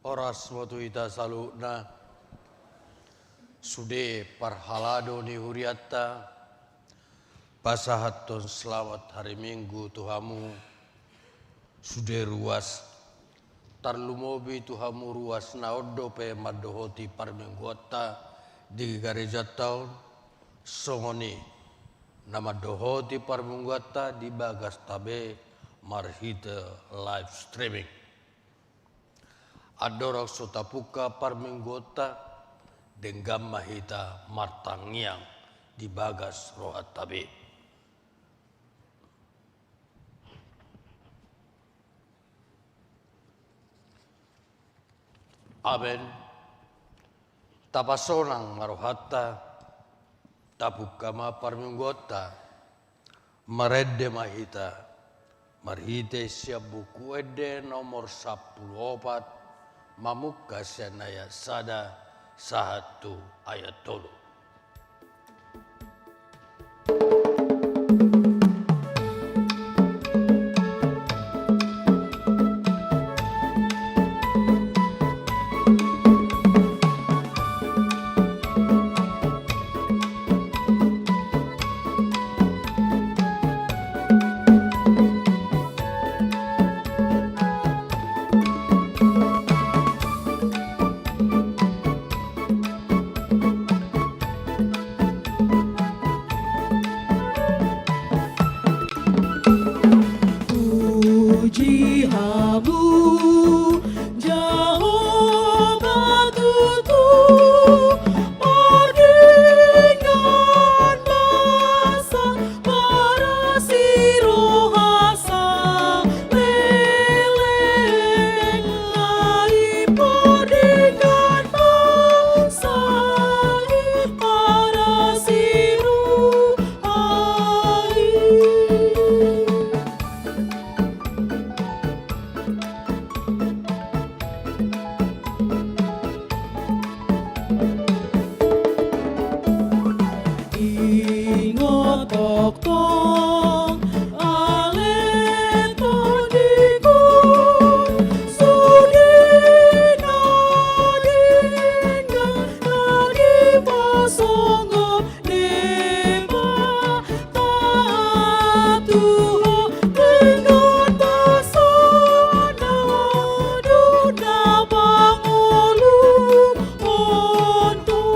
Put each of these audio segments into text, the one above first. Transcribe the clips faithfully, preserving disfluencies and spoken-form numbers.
Horas ma tu hita saluhutna. Sude parhalado ni hurianta, pasahathon selamat hari Minggu tu hamu sude ruas, tarlumobi tu hamu ruas na on dope mandohoti parmingguanta di garejanta on, songon i na mandohoti parmingguanta di bagasta be marhite live streaming. Andorang so tapungka parmingguanta, denggan ma hita martangiang di bagas rohanta be. Amen. Tapasonang ma rohanta, tapungka ma parmingguanta. Marende ma hita marhite sian Buku Ende nomor sampulu opat, mamungka sian ayat sada sahat tu ayat tolu. Puji hamu Jahowa tutu, pardenggan basa, parasi roha saleleng, ai pardenggan basa, parasi roha i. Ingot tongtong ale tondingku, sude na denggan na dipasonggop Debata tu ho, denggan basa na adong na pangoluhononmu.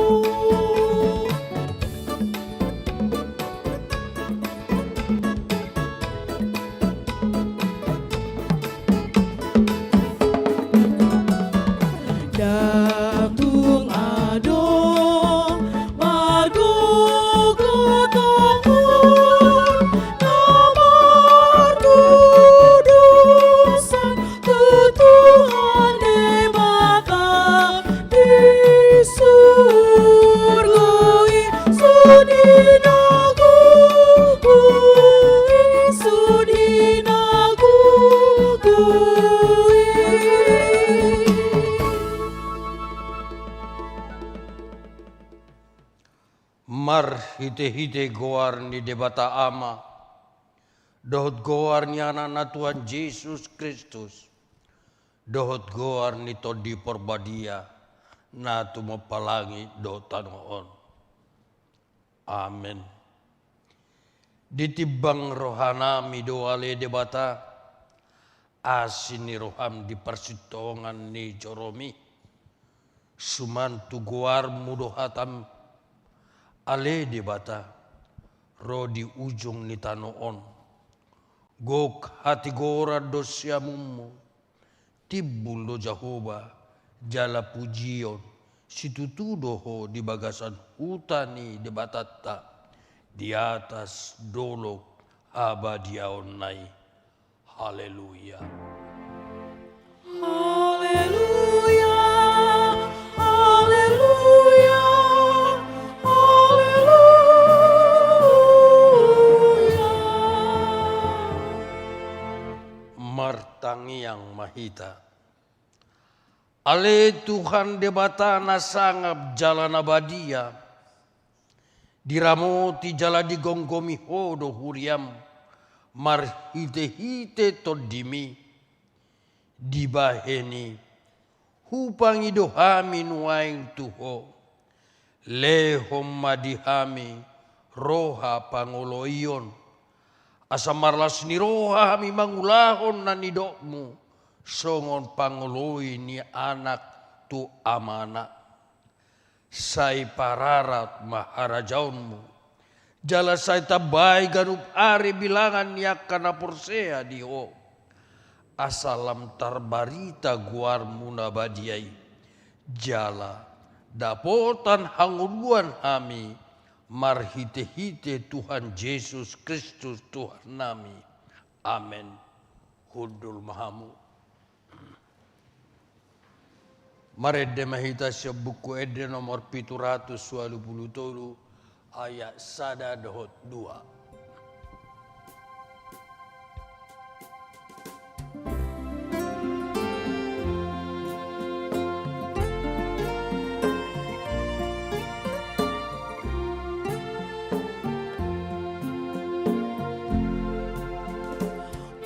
Ndang tung adong margogot tongon na martudosan tu Tuhan Debata di surgo i, sude na gogo i, sude na gogo i. Marhitehite goar ni Debata Ama, dohot goar ni Anakna Tuhan Jesus Kristus, dohot goar ni Tondi Porbadia, na tumompa langit dohot tano on. Amen. Ditimbang rohanami do ale Debata, asi ni roham di parsitongaan ni joromi. Suman tu goarmu do hatam, ale Debata, ro di ujung ni tano on. Gok hatigoran do siamunmu, timbul do Jahowa, jala pujion situtu do ho di bagasan huta ni Debatanta, di atas dolok habadiaonna i. Haleluya. Haleluya, haleluya, haleluya. Martangiang ma hita. Ale Tuhan Debata na sangap jala na badia, diramoti jala digomgomi ho do huriam marhitehite Tondimi, dibahen i hupangido hami nuaeng tu Ho. Lehon ma di hami roha pangoloion, asa marlas ni roha hami mangulahon na nidokmu, songon pangoloi ni anak tu amana. Sai pararat ma harajaonmu, jala sai tambai ganup ari bilangan ni angka na porsea di Ho, asa lam tarbarita goarmu na badia i, jala dapotan hangoluan hami marhitehite Tuhan Jesus Kristus Tuhannami. Amen. Hundul ma hamu. Marende ma hita sian Buku Ende nomor pitu ratus ualu pulu tolu, ayat sada dohot dua.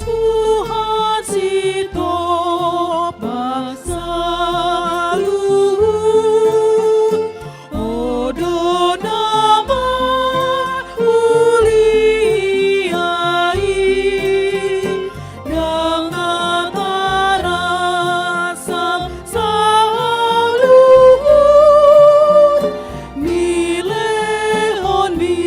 Tuhan sitopang saluhut, Ho do na mangulahon i, ndang na tarasam saluhut ni lehonmi.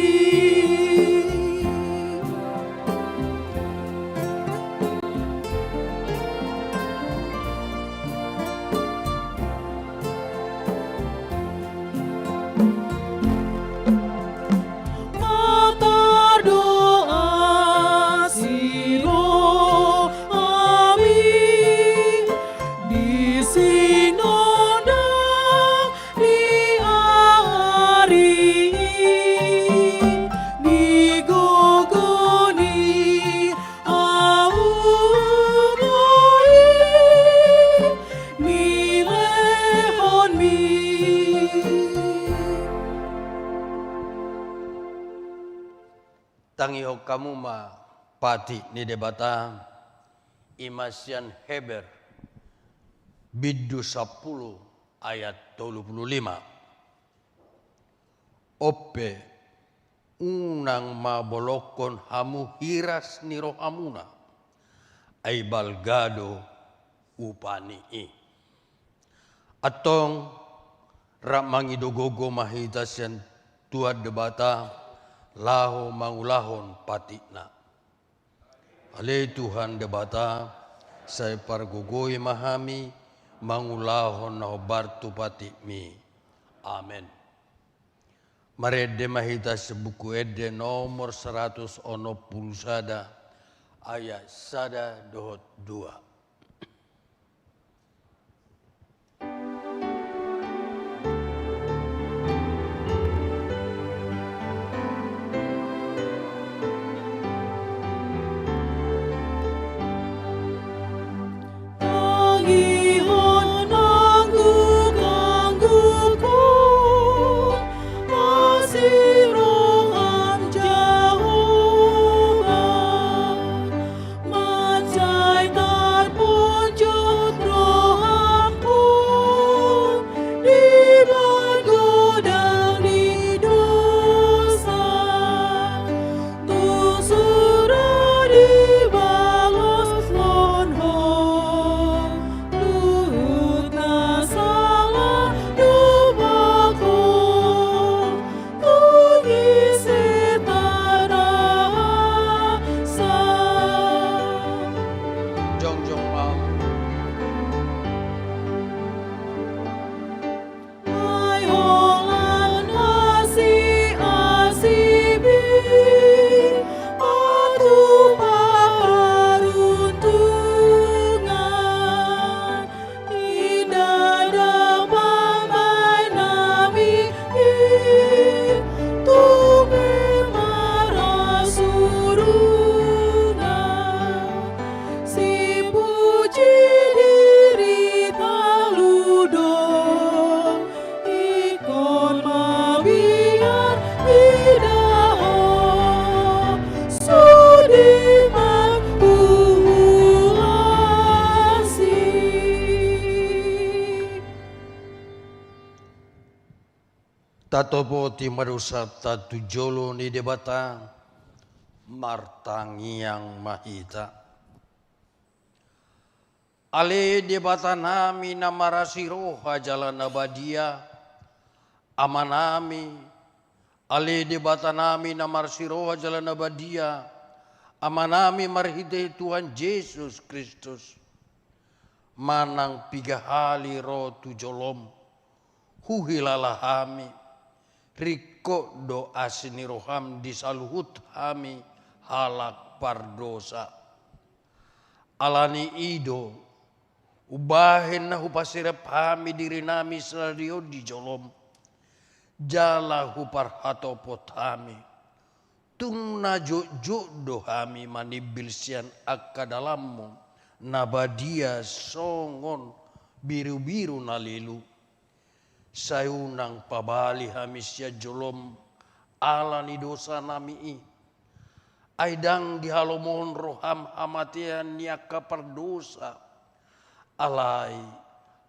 Mardoa si rohami di sinonda ni ari i, di gogo ni ahu do i ni lehonmi. Tangihon hamu ma patik ni Debata, i ma sian Heber bindu sampulu ayat tolu pulu lima. On pe, unang ma bolongkon hamu hiras ni rohamuna, ai balga do upa ni i. Antong, rap mangido gogo ma hita sian Tuhan Debata, laho mangulahon patikna. Ale Tuhan Debata, sai pargogoi ma hami mangulahon na hombar tu patikmi. Amen. Marende ma hita sian Buku Ende nomor saratus onom pulu sada, ayat sada dohot dua. Tangihon angguk-anggukku, asi roham Jahowa, mansai ta Tatopoti ma dosanta tu jolo ni Debata. Martangiang ma hita. Ale Debatanami na marasi roha jala na badia, Amanami, ale Debatanami na marasi roha jala na badia, Amanami marhite Tuhan Jesus Kristus, manang piga hali ro tu jolom, huhilala hami, ringkot do asi ni roham di saluhut hami halak pardosa. Ala ni i do, umbahen na hupasirep hami dirinami sadari on di jolom, jala huparhatopot hami, tung na jotjot do hami manimbil sian angka dalanmu na badia songon birubiru na lilu. Sai unang pabali hami sian jolom ala ni dosanami i. Ai ndang dihalomohon roham hamatean ni angka pardosa. Alai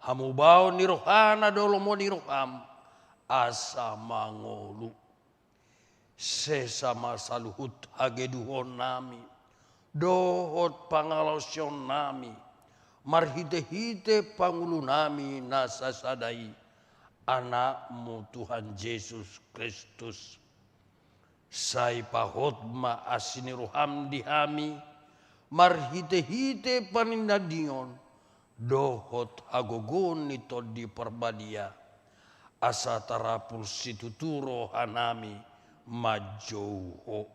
hamubaon ni rohana do lomo ni roham asa mangolu. Sesa ma saluhut hageduhonnami dohot pangalaosionnami marhitehite pangulunami na sasada i, Anakmu Tuhan Jesus Kristus. Sai pahot ma asi ni roham di hami marhitehite panandingon dohot hagogoon ni Tondi Parbadia, asa tarapul situtu rohanami manjou Ho.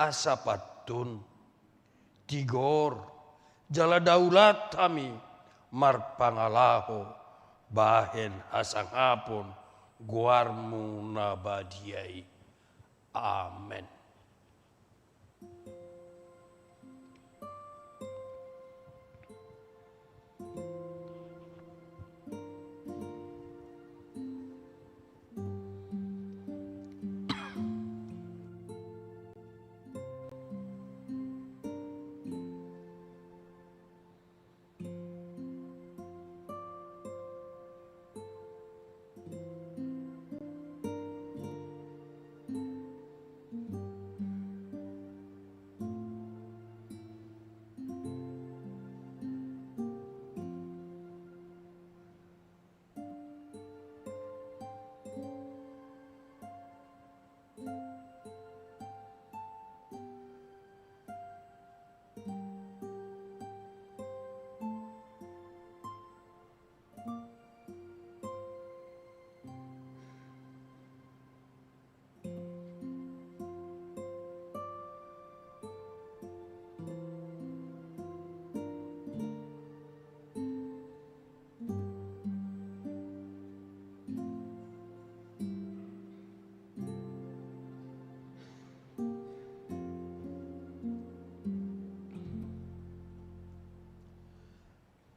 Asa pantun, tigor jala daulat hami marpangalaho bahen hasangapon goarmu na badia i. Amen.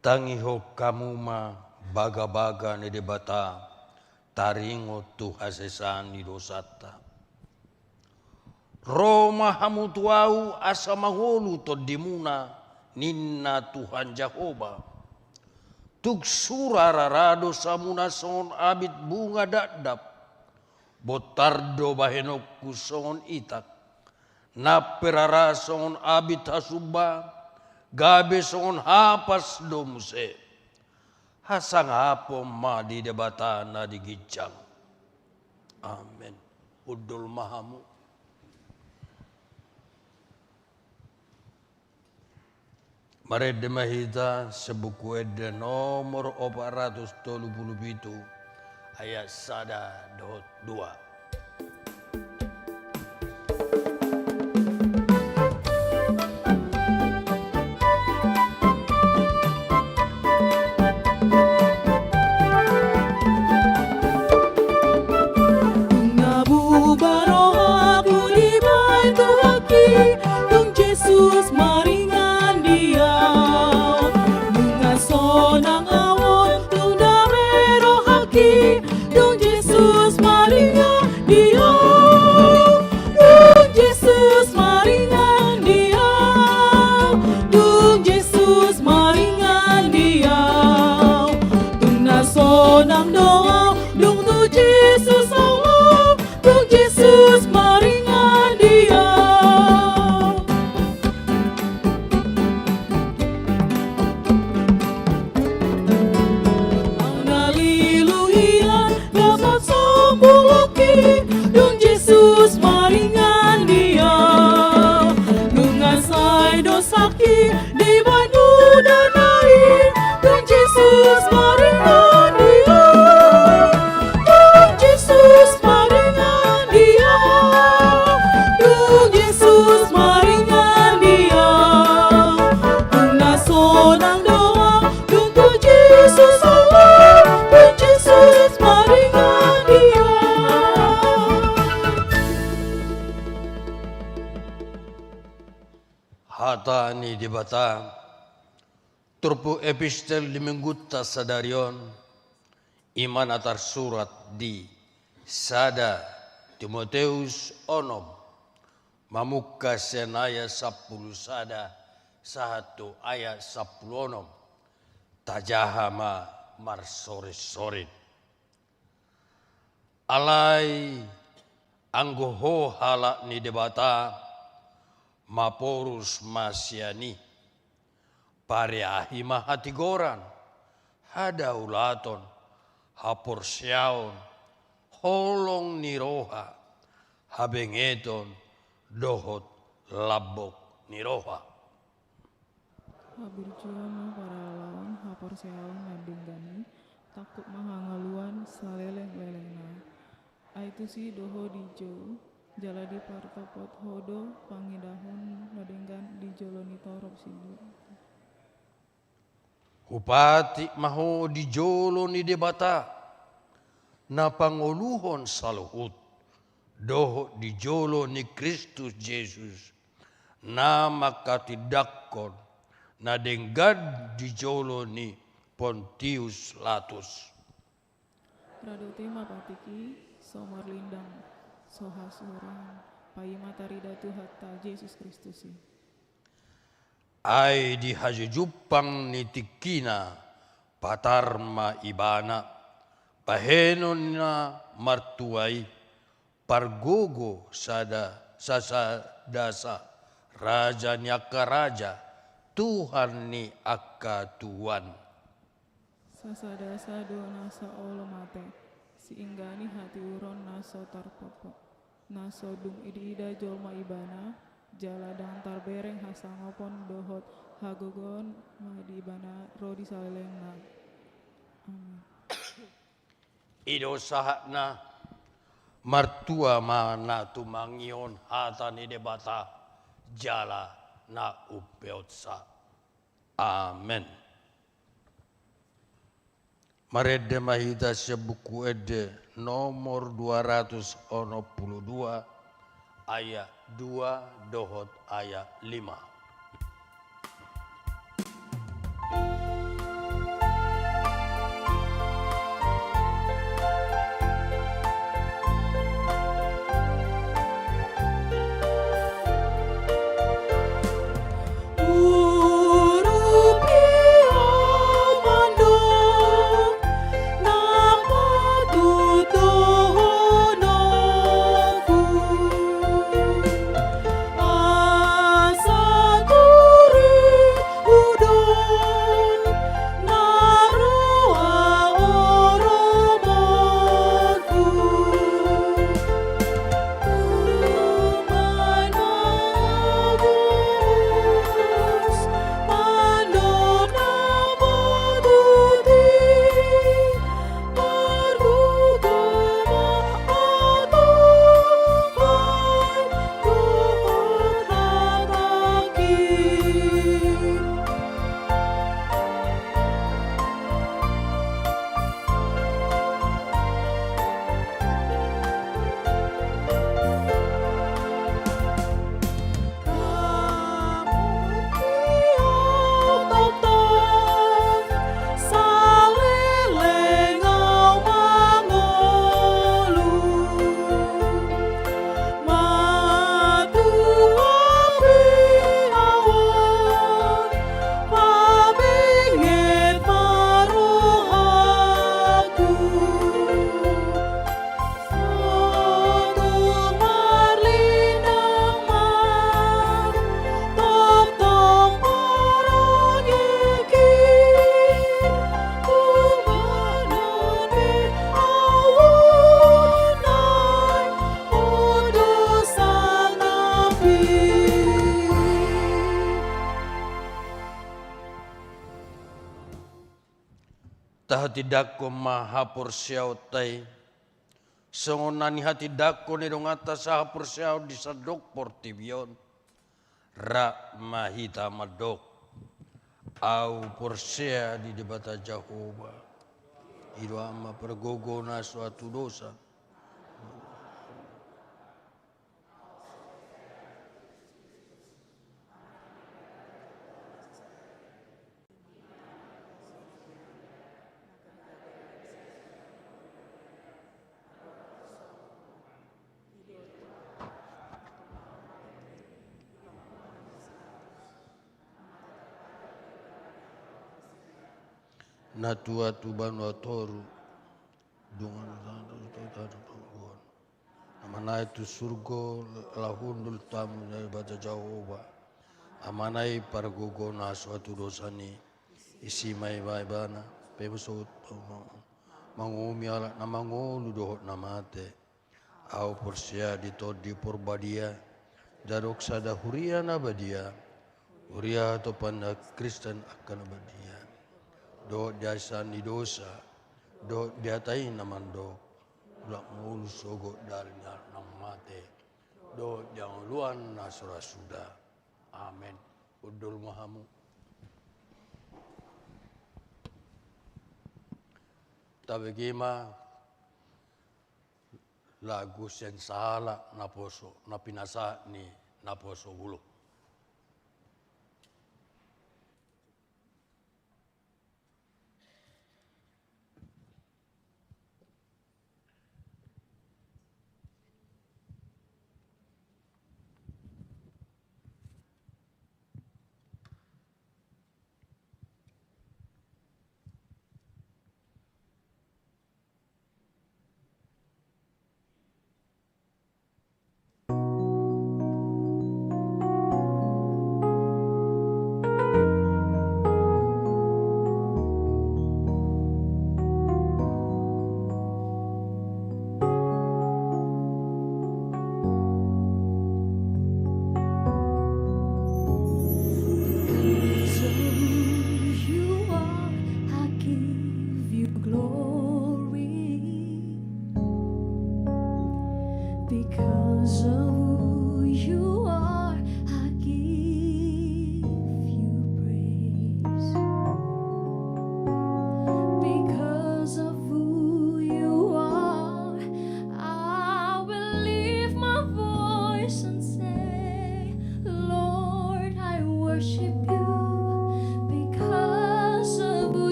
Tangihon hamu ma bagabaga ni Debata, taringot tu hasesaan ni dosanta. Ro ma hamu tu Ahu asa mangolu tondimuna, ninna Tuhan Jahowa. Tung sura rara dosamuna songon abit bunga dakdak, bontar do bahenonku songon itak, nang pe rara songon abit hasumba, gabe songon hapas do muse. Hasangapon ma di Debata na di ginjang. Amen. Hundul ma hamu. Marende ma hita sian Buku Ende nomor opat ratus tolu pulu pitu, ayat sada dohot dua. Nunga bubar rohangku dibahen Tuhanki, dung Jesus maringan di ahu. Nunga sonang ahu on, dung dame rohangki, dung Jesus maringan di ahu. Dung Jesus maringan di ahu. Dung Jesus maringan di ahu. Tung na sonang do ahu, dung tu Jesus Hata ni Debata, turpuk epistel di Minggunta sadari on, i ma na tarsurat di sada Timoteus onom, mamungka sian ayat sampulu sada sahat tu ayat sampulu onom. Tajaha ma marsorinsorin. Alai anggo ho halak ni Debata, maporus ma sian i. Pareahi ma hatigoran, hadaulaton, haporseaon, holong ni roha, habengeton, dohot lambok ni roha. Haburjuon ma parhalalaon, haporseaon na denggan i, tangkup ma hangoluan salelenglelengna. Ai tusi do ho dijou, jala dipartopot ho do pangidahon na denggan di jolo ni torop sidua. Hupatik ma ho di jolo ni Debata, na pangoluhon saluhut, dohot di jolo ni Kristus Jesus, na manghatindanghon na denggan di jolo ni Pontius Latus. Radote ma patik i, so marlindang, so hasuhuran, paima tarida Tuhanta Jesus Kristus i. Ai di hajujumpang ni tingkina patar ma Ibana, bahenon na martua i, pargogo sada, sasadasa, Raja ni angka raja, Tuhan ni angka tuhan. Sasadasa do na so olo mate, siingga ni hatiuron na so tarpompo, na so dung diida jolma Ibana, jala ndang tarbereng hasangapon dohot hagogoon ma di Ibana ro di salelengna. Amin. I do sahatna. Martua ma na tumangihon hata ni Debata jala na umpeopsa. Amen. Marende ma hita sian Buku Ende nomor dua ratus onom pulu dua, ayat dua dohot ayat lima. Tahatindangkon ma haporseaonta i, songon na nihatindangkon ni donganta sahaporseaon di sandok portibi on. Rap ma hita mandok: Ahu porsea di Debata Jahowa, i do Ama pargogo na so hatudosan. na tua tu banua toru. Dung na manaek tu surgo, laho hundul tu hamu Debata Jahowa, Amanta i, pargogo na so tudosan i, isi ma i Ibana, pe so manguhumi halak na mangolu dohot na mate. Ahu porsea di Tondi Parbadia, ndada dohot sada huria na badia, huria hatopan ni Kristen angka na badia, dohot di hasesaan ni dosa, dohot di hata i na mandok, mulak ngolu sogot dari na mate, dohot di hangoluan na so ra suda. Amen. Hundul ma hamu. Tabege ma lagu sian sahala naposo, na pinasahat ni naposo ulo.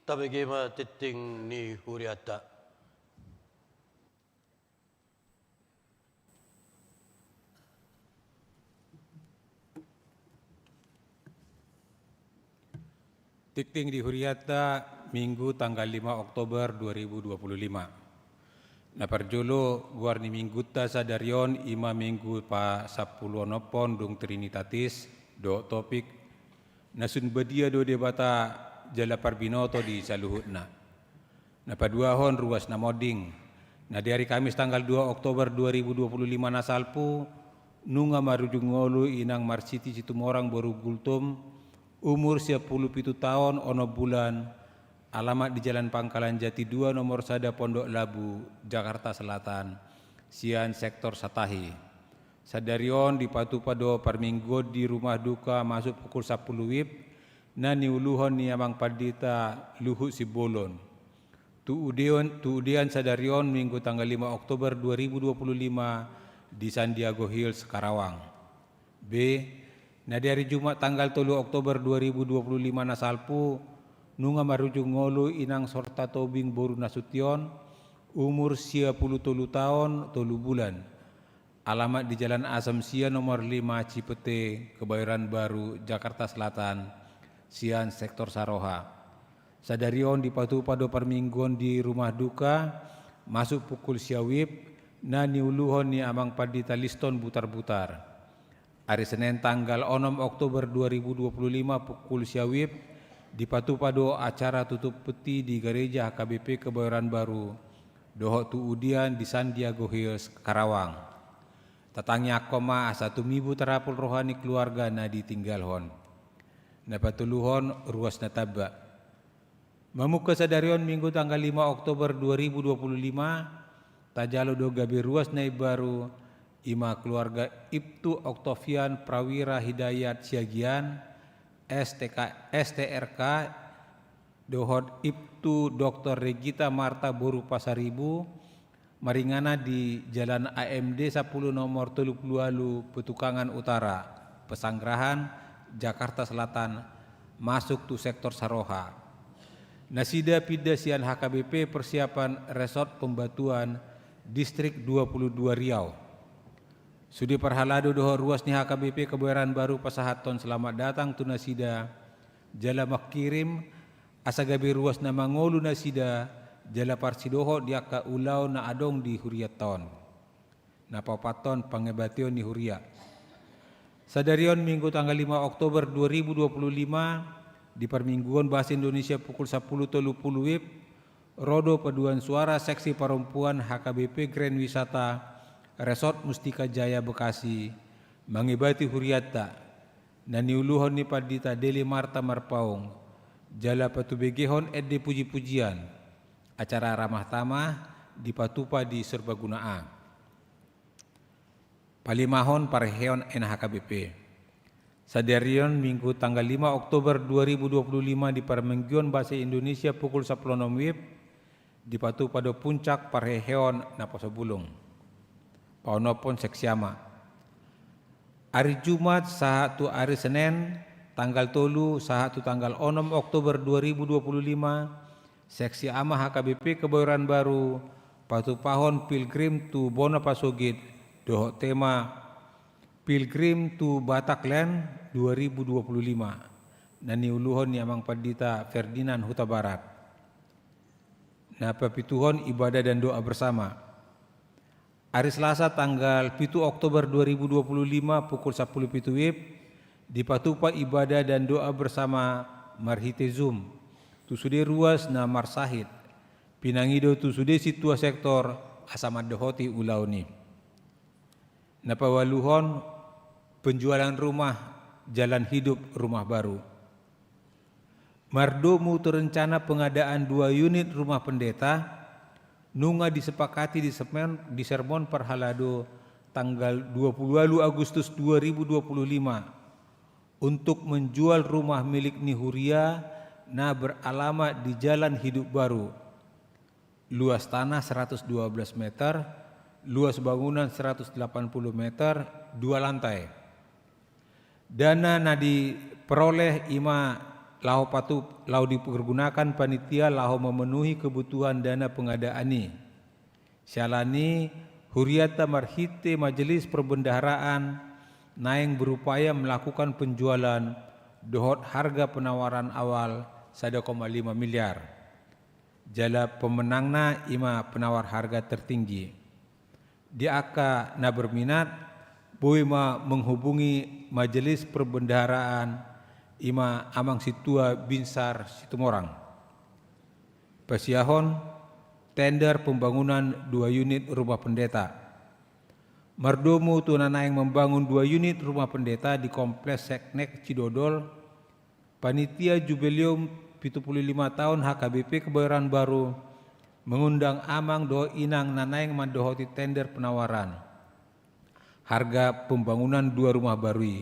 Tabege ma tingting ni hurianta. Tingting di hurianta, Minggu tanggal lima Oktober dua ribu dua puluh lima. Na parjolo, goar ni minggunta sadari on i ma Minggu pasampuluonomhon dung Trinitatis, dohot topik: Na sun badia do Debata jala parbinoto di saluhutna. Na paduahon, ruas na monding. Na di ari Kamis tanggal dua Oktober dua ribu dua puluh lima na salpu, nunga marujung ngolu inang Marsiti Situmorang boru Gultom, umur sia pulu pitu taon onom bulan, alamat di Jalan Pangkalan Jati dua nomor sada Pondok Labu, Jakarta Selatan, sian sektor Satahi. Sadari on dipatupa do parmingguon di rumah duka masuk pukul sampulu wib, na niuluhon ni Amang Pandita Luhut Simbolon. Tu udean, tu udean sadari on, Minggu tanggal lima Oktober dua ribu dua puluh lima, di San Diego Hills, Karawang. B. Na di ari Jumat tanggal tolu Oktober dua ribu dua puluh lima na salpu, nunga marujung ngolu inang Sorta Tobing boru Nasution, umur sia pulu tolu taon tolu bulan. Alamat di Jalan Asam sia nomor lima Cipete, Kebayoran Baru, Jakarta Selatan, sian sektor Saroha. Sadari on dipatupa do parmingguon di rumah duka, masuk pukul sia wib, na niuluhon ni Amang Pandita Liston Butarbutar. Ari Senen tanggal onom Oktober dua ribu dua puluh lima pukul sia wib, dipatupa do acara tutup peti di Gareja H K B P Kebayoran Baru, dohot tu udean di San Diego Hills, Karawang. Tatangiangkon ma asa tumibu tarapul roha ni keluarga na ditinggalhon. Na patoluhon, ruas na tamba. Mamungka sadari on, Minggu tanggal lima Oktober dua ribu dua puluh lima, tajalo do gabe ruas na imbaru, i ma keluarga Ibtu Oktavian Prawira Hidayat Siagian, S T K, S T R K, dohot Ibtu Doktor Regita Marta boru Pasaribu, maringanan di Jalan A M D sampulu nomor tolu pulu ualu, Petukangan Utara, Pesanggerahan, Jakarta Selatan, masuk tu sektor Saroha. Nasida pinda sian H K B P Persiapan Resort Pembatuan, Distrik dua pulu dua Riau. Sude parhalado dohot ruas ni H K B P Kebayoran Baru pasahathon selamat datang tu nasida, jala mangkirim asa gabe ruas na mangolu nasida, jala parsidohot di angka ulaon na adong di hurianta on. Na paopathon, pangebation ni huria. Sadari on, Minggu tanggal lima Oktober dua ribu dua puluh lima, di parmingguon Bahasa Indonesia pukul sampulu tolu pulu wib, ro do paduan suara seksi parompuan H K B P Grand Wisata Resort Mustika Jaya Bekasi, mangebati hurianta, na niuluhon ni Pandita Deli Marta Marpaung, jala patubegehon ende puji-pujian. Acara ramah tamah dipatupa di Serbaguna A. Palimahon, parheheon N H K B P. Sadari on, Minggu tanggal lima Oktober dua ribu dua puluh lima, di parmingguon Bahasa Indonesia pukul sampulu onom wib, dipatupa do puncak parheheon naposo bulung. Paonomhon seksi ama. Ari Jumat sahat tu ari Senen, tanggal tolu sahat tu tanggal onom Oktober dua ribu dua puluh lima, seksi ama H K B P Kebayoran Baru patupahon pilgrim tu Bona Pasogit, dohot tema Pilgrim to Batak Land dua ribu dua puluh lima, na niuluhon ni Amang Pandita Ferdinand Hutabarat. Na papituhon, ibadah dan doa bersama. Ari Selasa tanggal pitu Oktober dua ribu dua puluh lima pukul sampulu pitu wib, dipatupa ibadah dan doa bersama marhite Zoom tu sude ruas na marsahit. Pinangido tu sude sintua sektor asa mandohoti ulaon i. Na paualuhon, penjualan rumah, jalan hidup rumah baru. Mardomu tu rencana pengadaan dua unit rumah pendeta, nunga disepakati di sermon, di sermon parhalado tanggal dua puluh ualu Agustus dua ribu dua puluh lima, untuk menjual rumah milik ni huria na beralamat di Jalan Hidup Baru. Luas tanah seratus dua belas meter, luas bangunan seratus delapan puluh meter, dua lantai. Dana na diperoleh i ma laho patu-, laho dipergunakan panitia laho memenuhi kebutuhan dana pengadaan i. Siala ni i, hurianta marhite Majelis Perbendaharaan naeng berupaya melakukan penjualan dohot harga penawaran awal sada koma lima miliar. Jala pemenangna i ma penawar harga tertinggi. Di angka na berminat, boi ma menghubungi Majelis Perbendaharaan, i ma Amang Sintua Binsar Situmorang. Pasiahon tender pembangunan dua unit rumah pendeta. Mardomu tu na naeng membangun dua unit rumah pendeta di Kompleks Seknek Cidodol, panitia Jubileum pitu pulu lima tahun H K B P Kebayoran Baru mengundang amang dohot inang na naeng mandohoti tender penawaran harga pembangunan dua rumah baru i.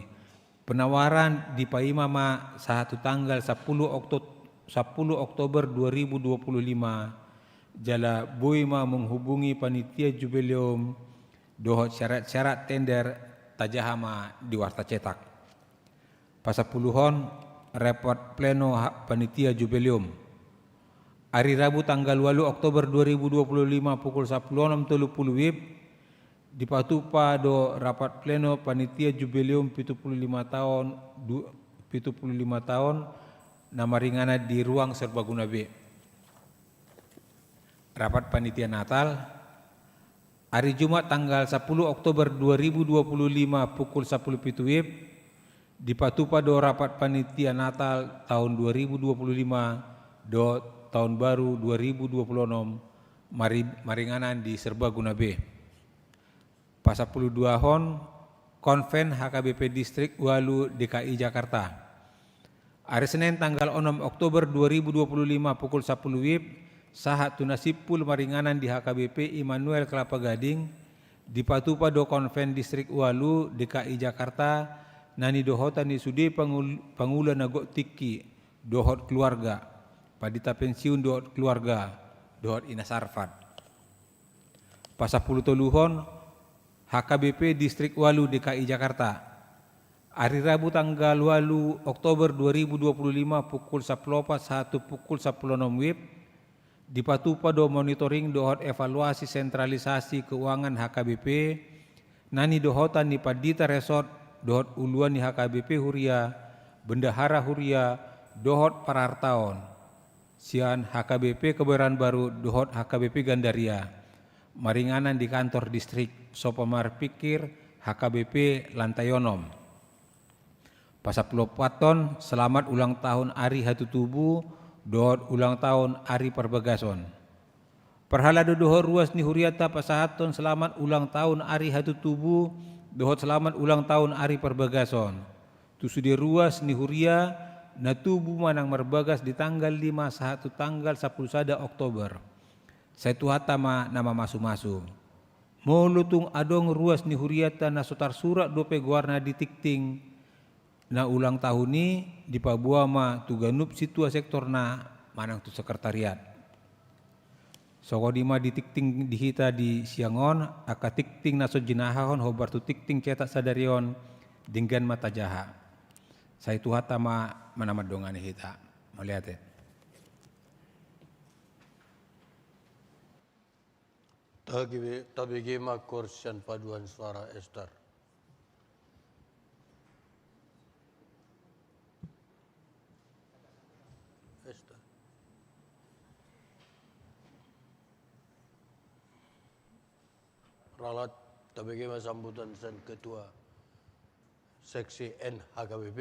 Penawaran dipaima ma sahat tu tanggal sapuluh Okto-, sapuluh Oktober dua ribu dua puluh lima, jala boi ma menghubungi panitia Jubileum dohot syarat-syarat tender tajaha ma di warta cetak. Pasampuluhon, rapat pleno ha-, panitia Jubileum. Ari Rabu tanggal ualu Oktober dua ribu dua puluh lima pukul sapuluh onom tolu puluh WIB, dipatupa do rapat pleno panitia Jubileum pitu pulu lima taon, du-, pitu pulu lima taon na maringanan di Ruang Serbaguna B. Rapat panitia Natal. Ari Jumat tanggal sapuluh Oktober dua ribu dua puluh lima pukul sapuluh pitu WIB, dipatupa do rapat panitia Natal taon dua ribu dua puluh lima dohot taon baru dua ribu dua puluh onom mari-, maringanan di Serbaguna B. Pasampuluduahon, Konven H K B P Distrik ualu D K I Jakarta. Ari Senen tanggal onom Oktober dua ribu dua puluh lima pukul sapuluh WIB, sahat tu na simpul maringanan di H K B P Immanuel Kelapa Gading, dipatupa do Konven Distrik ualu D K I Jakarta, na nidohotan ni sude pangul-, pangula na gok tingki dohot keluarga, pandita pensiun dohot keluarga, dohot Ina Sarfat. Pasampulutoluhon, H K B P Distrik ualu D K I Jakarta. Ari Rabu tanggal ualu Oktober dua ribu dua puluh lima pukul sapuluh opat sahat tu pukul sapuluh onom WIB, dipatupa do monitoring dohot evaluasi sentralisasi keuangan H K B P, na nidohotan ni pandita resort dohot uluan ni H K B P huria, bendahara huria, dohot parartaon sian H K B P Kebayoran Baru dohot H K B P Gandaria, maringanan di kantor distrik, sopo marpingkir H K B P lantai onom. Pasampuluopathon, selamat ulang tahun ari hatutubu dohot ulang tahun ari parbagason. Parhalado dohot ruas ni hurianta pasahathon selamat ulang tahun ari hatutubu dohot selamat ulang tahun ari parbagason tu sude ruas ni huria na tubu manang marbagas di tanggal lima sahat tu tanggal sapuluh sada Oktober. Sai Tuhanta ma na mamasumasu. Molo tung adong ruas ni hurianta na so tarsurat dope goarna di tingting na ulang tahun i, dipaboa ma tu ganup sintua sektorna manang tu sekretariat. Songon i ma di tingting di hita di siang on, angka tingting na so jinahahon hombar tu tingting cetak sadari on, denggan ma tajaha. Sai Tuhanta ma na mandongani hita. Mauliate. Tabe-, tabege ma koor sian paduan suara, Ester. Ester. Ralat, tabege ma sambutan sian Ketua Seksi N H K B P.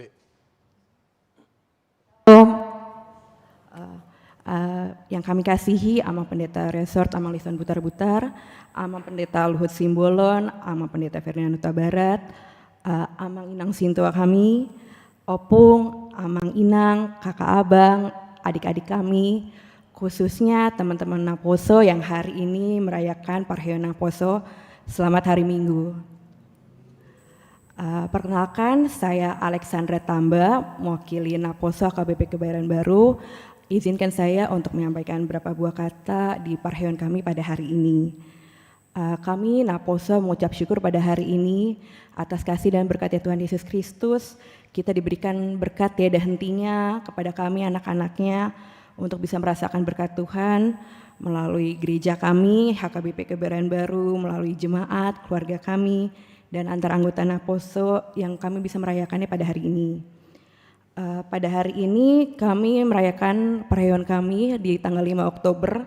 Om. Eh, eh, yang kami kasihi Amang Pendeta Resort, Amang Lison Butarbutar, Amang Pendeta Luhut Simbolon, Amang Pendeta Ferdinand Hutabarat, eh, Amang Inang Sintua kami, Opung, Amang Inang, Kakak Abang, adik-adik kami, khususnya teman-teman Naposo yang hari ini merayakan parheon Naposo. Selamat Hari Minggu. Eh, perkenalkan, saya Alexandra Tamba, mewakili Naposo H K B P Kebayoran Baru. Izinkan saya untuk menyampaikan beberapa buah kata di parheon kami pada hari ini. Eh, kami Naposo mengucap syukur pada hari ini atas kasih dan berkatnya Tuhan Yesus Kristus. Kita diberikan berkat tiada hentinya kepada kami anak-anaknya untuk bisa merasakan berkat Tuhan melalui gereja kami, H K B P Kebayoran Baru, melalui jemaat, keluarga kami, dan antar anggota Naposo yang kami bisa merayakannya pada hari ini. Eh, pada hari ini kami merayakan perayaan kami di tanggal lima Oktober.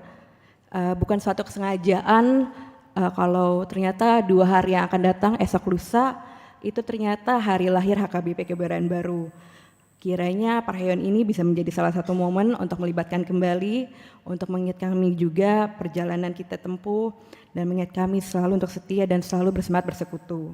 Eh, bukan suatu kesengajaan, eh, kalau ternyata dua hari yang akan datang, esok lusa, itu ternyata hari lahir H K B P Kebayoran Baru. Kiranya perayaan ini bisa menjadi salah satu momen untuk melibatkan kembali, untuk mengingat kami juga perjalanan kita tempuh, dan mengingat kami selalu untuk setia dan selalu bersemangat bersekutu.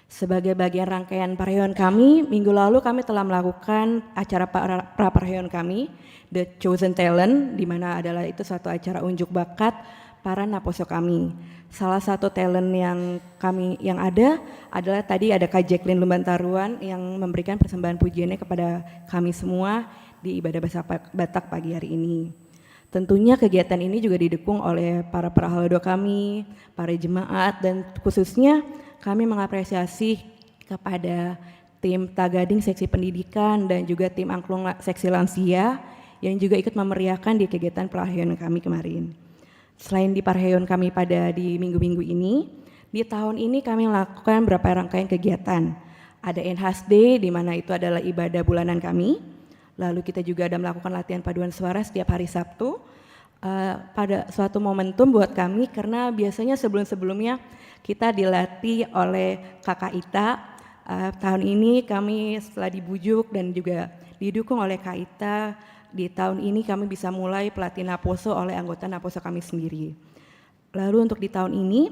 Sebagai bagian rangkaian perayaan kami, minggu lalu kami telah melakukan acara pra, pra perayaan kami, The Chosen Talent, di mana adalah itu suatu acara unjuk bakat para Naposo kami. Salah satu talent yang kami, yang ada adalah tadi ada Kak Jacqueline Lumbantaruan yang memberikan persembahan pujiannya kepada kami semua di ibadah bahasa Pa-, Batak pagi hari ini. Tentunya kegiatan ini juga didukung oleh para prahalado kami, para jemaat, dan khususnya kami mengapresiasi kepada tim Tagading Seksi Pendidikan dan juga tim Angklung La-, Seksi Lansia yang juga ikut memeriahkan di kegiatan perayaan kami kemarin. Selain di perayaan kami pada di minggu-minggu ini, di tahun ini kami melakukan beberapa rangkaian kegiatan. Ada N H S D, di mana itu adalah ibadah bulanan kami. Lalu kita juga ada melakukan latihan paduan suara setiap hari Sabtu. Eh, pada suatu momentum buat kami, karena biasanya sebelum-sebelumnya kita dilatih oleh Kakak Ita. Eh, tahun ini kami setelah dibujuk dan juga didukung oleh Kak Ita, di tahun ini kami bisa mulai pelatihan Naposo oleh anggota Naposo kami sendiri. Lalu untuk di tahun ini,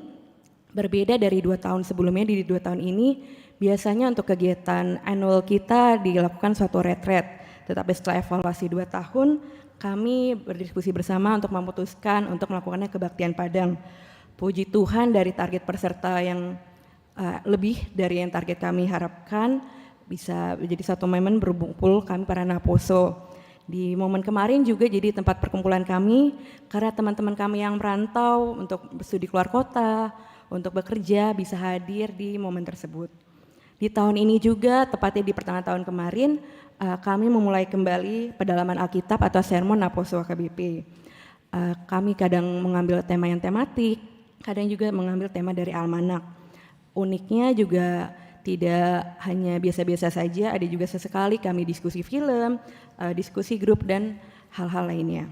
berbeda dari dua tahun sebelumnya, di dua tahun ini biasanya untuk kegiatan annual kita dilakukan suatu retret. Tetapi setelah evaluasi dua tahun, kami berdiskusi bersama untuk memutuskan untuk melakukannya kebaktian Padang. Puji Tuhan, dari target peserta yang, eh, lebih dari yang target kami harapkan, bisa menjadi satu momen berkumpul kami para Naposo. Di momen kemarin juga jadi tempat perkumpulan kami, karena teman-teman kami yang merantau untuk studi keluar kota, untuk bekerja, bisa hadir di momen tersebut. Di tahun ini juga, tepatnya di pertengahan tahun kemarin, eh, kami memulai kembali pendalaman Alkitab atau sermon Naposo H K B P. Eh, kami kadang mengambil tema yang tematik, kadang juga mengambil tema dari almanak. Uniknya juga tidak hanya biasa-biasa saja, ada juga sesekali kami diskusi film, eh, diskusi grup, dan hal-hal lainnya.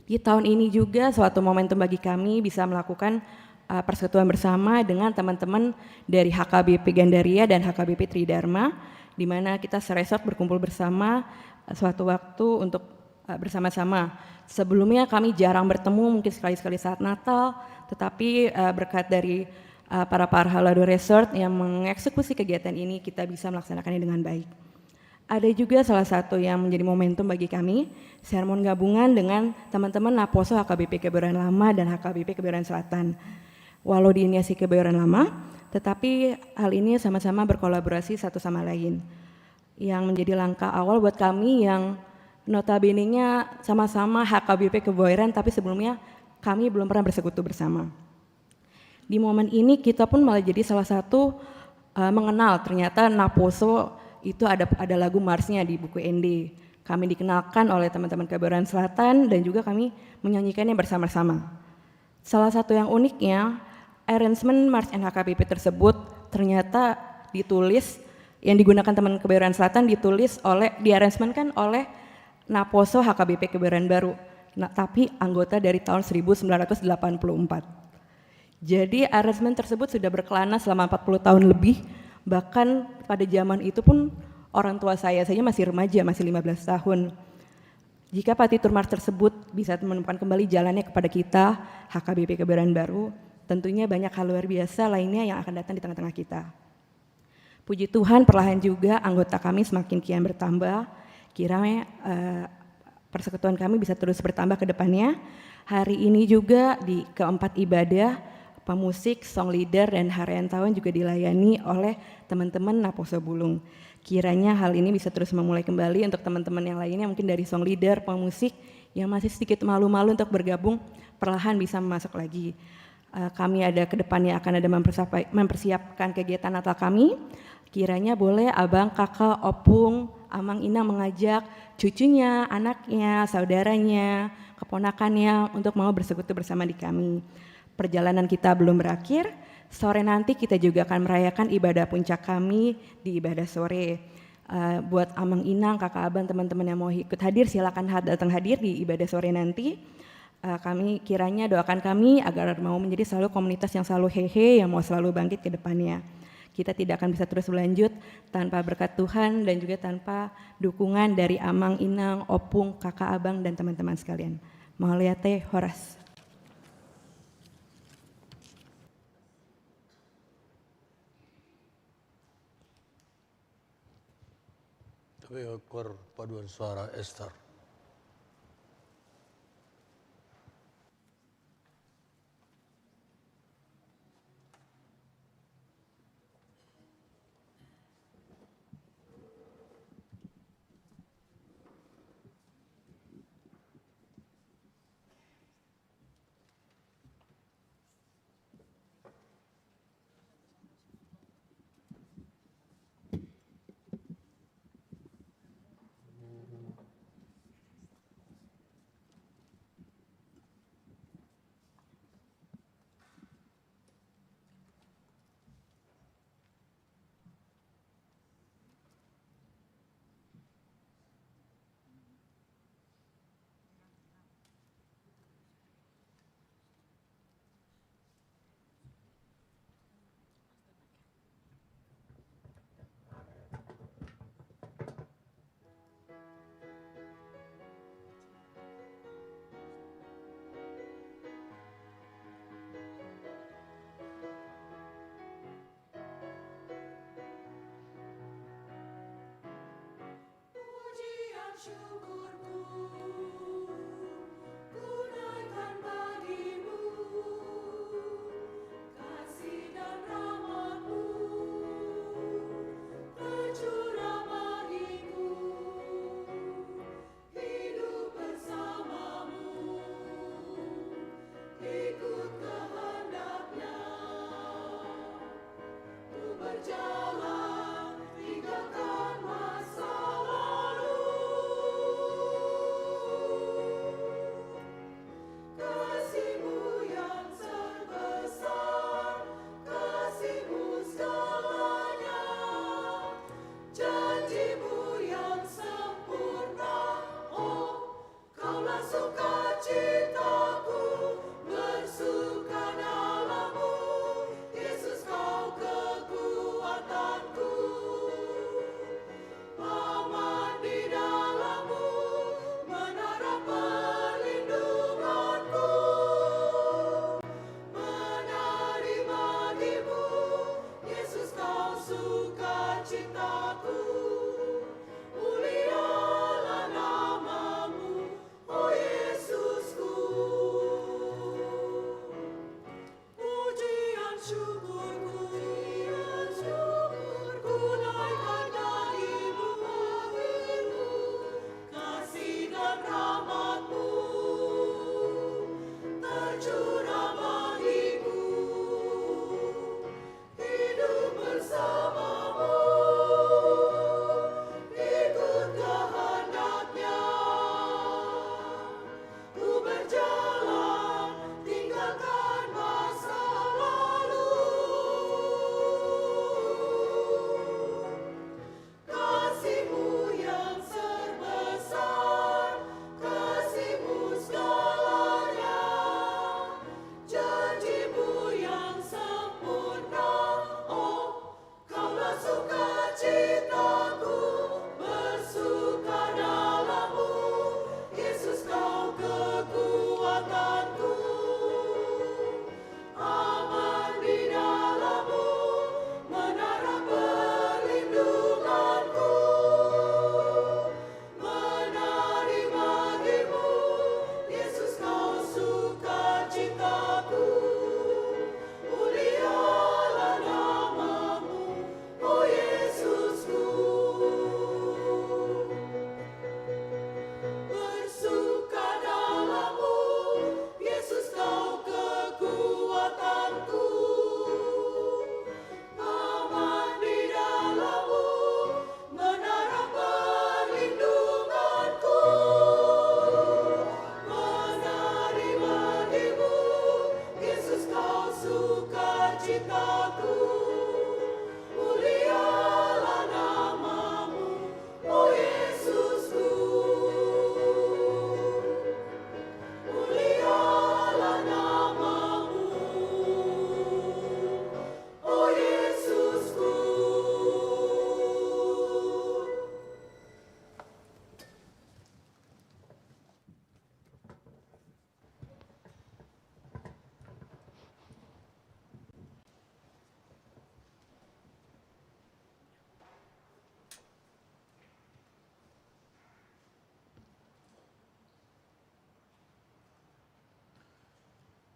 Di tahun ini juga suatu momentum bagi kami bisa melakukan, eh, persekutuan bersama dengan teman-teman dari H K B P Gandaria dan H K B P Tridharma, di mana kita seresort berkumpul bersama, eh, suatu waktu untuk, eh, bersama-sama. Sebelumnya kami jarang bertemu, mungkin sekali-sekali saat Natal, tetapi, eh, berkat dari, eh, para prahalado resort yang mengeksekusi kegiatan ini, kita bisa melaksanakannya dengan baik. Ada juga salah satu yang menjadi momentum bagi kami, sermon gabungan dengan teman-teman Naposo H K B P Kebayoran Lama dan H K B P Kebayoran Selatan. Walau di ini asli Kebayoran Lama, tetapi hal ini sama-sama berkolaborasi satu sama lain. Yang menjadi langkah awal buat kami yang notabene-nya sama-sama H K B P Kebayoran, tapi sebelumnya kami belum pernah bersekutu bersama. Di momen ini kita pun malah jadi salah satu, eh, mengenal ternyata Naposo itu ada, ada lagu Mars-nya di buku Ende. Kami dikenalkan oleh teman-teman Kebayoran Selatan dan juga kami menyanyikannya bersama-sama. Salah satu yang uniknya, arrangement Mars and H K B P tersebut ternyata ditulis, yang digunakan teman Kebayoran Selatan ditulis oleh, di arrangement kan oleh Naposo H K B P Kebayoran Baru. Nah, tapi anggota dari tahun seribu sembilan ratus delapan puluh empat. Jadi, arrangement tersebut sudah berkelana selama empat puluh tahun lebih, bahkan pada zaman itu pun orang tua saya saja masih remaja, masih lima belas tahun. Jika partitur Mars tersebut bisa menemukan kembali jalannya kepada kita, H K B P Kebayoran Baru, tentunya banyak hal luar biasa lainnya yang akan datang di tengah-tengah kita. Puji Tuhan, perlahan juga anggota kami semakin kian bertambah. Kiranya, eh, persekutuan kami bisa terus bertambah ke depannya. Hari ini juga di keempat ibadah, pemusik, song leader, dan harian tahun juga dilayani oleh teman-teman Naposo Bulung. Kiranya hal ini bisa terus memulai kembali untuk teman-teman yang lainnya, mungkin dari song leader, pemusik yang masih sedikit malu-malu untuk bergabung, perlahan bisa masuk lagi. Eh, kami ada ke depannya akan ada mempersiap-, mempersiapkan kegiatan Natal kami. Kiranya boleh abang, kakak, opung, amang, inang mengajak cucunya, anaknya, saudaranya, keponakannya untuk mau bersekutu bersama di kami. Perjalanan kita belum berakhir. Sore nanti kita juga akan merayakan ibadah puncak kami di ibadah sore. Eh, buat amang, inang, kakak, abang, teman-teman yang mau ikut hadir, silakan had-, datang hadir di ibadah sore nanti. Eh, kami kiranya doakan kami agar mau menjadi selalu komunitas yang selalu hehe, yang mau selalu bangkit ke depannya. Kita tidak akan bisa terus berlanjut tanpa berkat Tuhan dan juga tanpa dukungan dari amang, inang, opung, kakak, abang, dan teman-teman sekalian. Mauliate, horas. Tapi kor paduan suara Ester.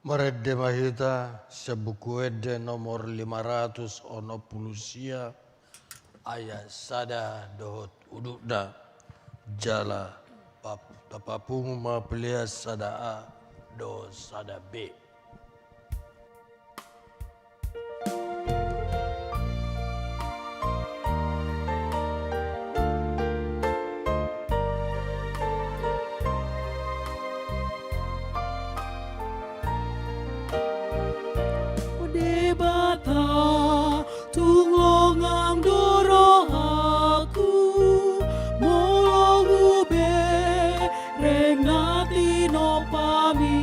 Marende ma hita sian Buku Ende nomor lima ratus onom pulu sia, ayat sada dohot udutna. Jala pap-, tapapungu ma pelean sada A dohot sada B. O Debata, tung longang do rohangku, molo hubereng na tinompami.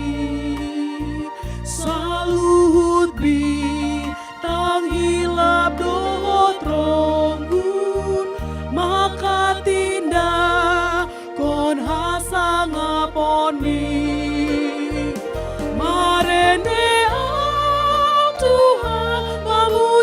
Saluhut bintang hilap dohot ronggun, mangkatindangkon hasangaponni. Marende ahu Tuhan, pamu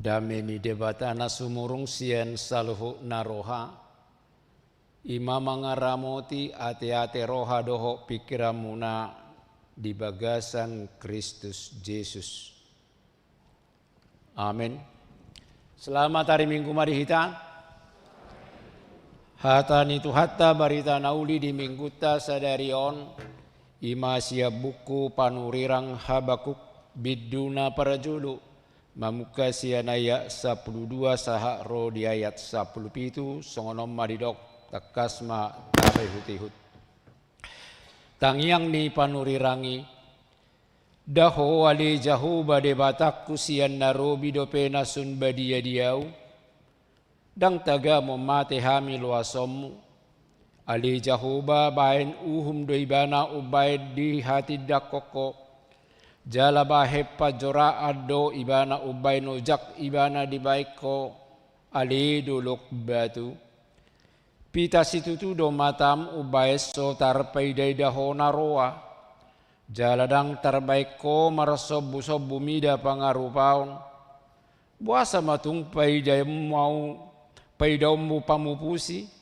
Dame ni Debata na sumurung sian saluhutna roha, i ma mangaramoti ateate roha dohot pingkiranmuna di bagasan Kristus Jesus. Amen. Selamat hari Minggu ma di hita. Hata ni Tuhanta barita na uli di Minggunta sadari on, i ma sian buku Panurirang Habakuk, bindu na parjolo, mamungka sian ayat sampulu dua sahat ro di ayat sampulu pitu, songon on ma didok, tangkas ma tapaihutihut. Tangiang ni panurirang i. Nda Ho ale Jahowa Debatangku, sian na robi dope na sun badia di ahu, ndang tagamon mate hami loasonmu. Ale Jahowa, bahen uhum do ibana umbahen dihatindangkon Ho, jala bahen panjoraan do ibana umbahen ojak ibana dibahen Ho, ale dolok batu. Pita situtu do matam umbahen so tarpaidaida Ho na roa, jala ndang tarbahen Ho marsombusombu mida pangarupaon. Boasa ma tung paidaonmu, paidaonmu pamupusi?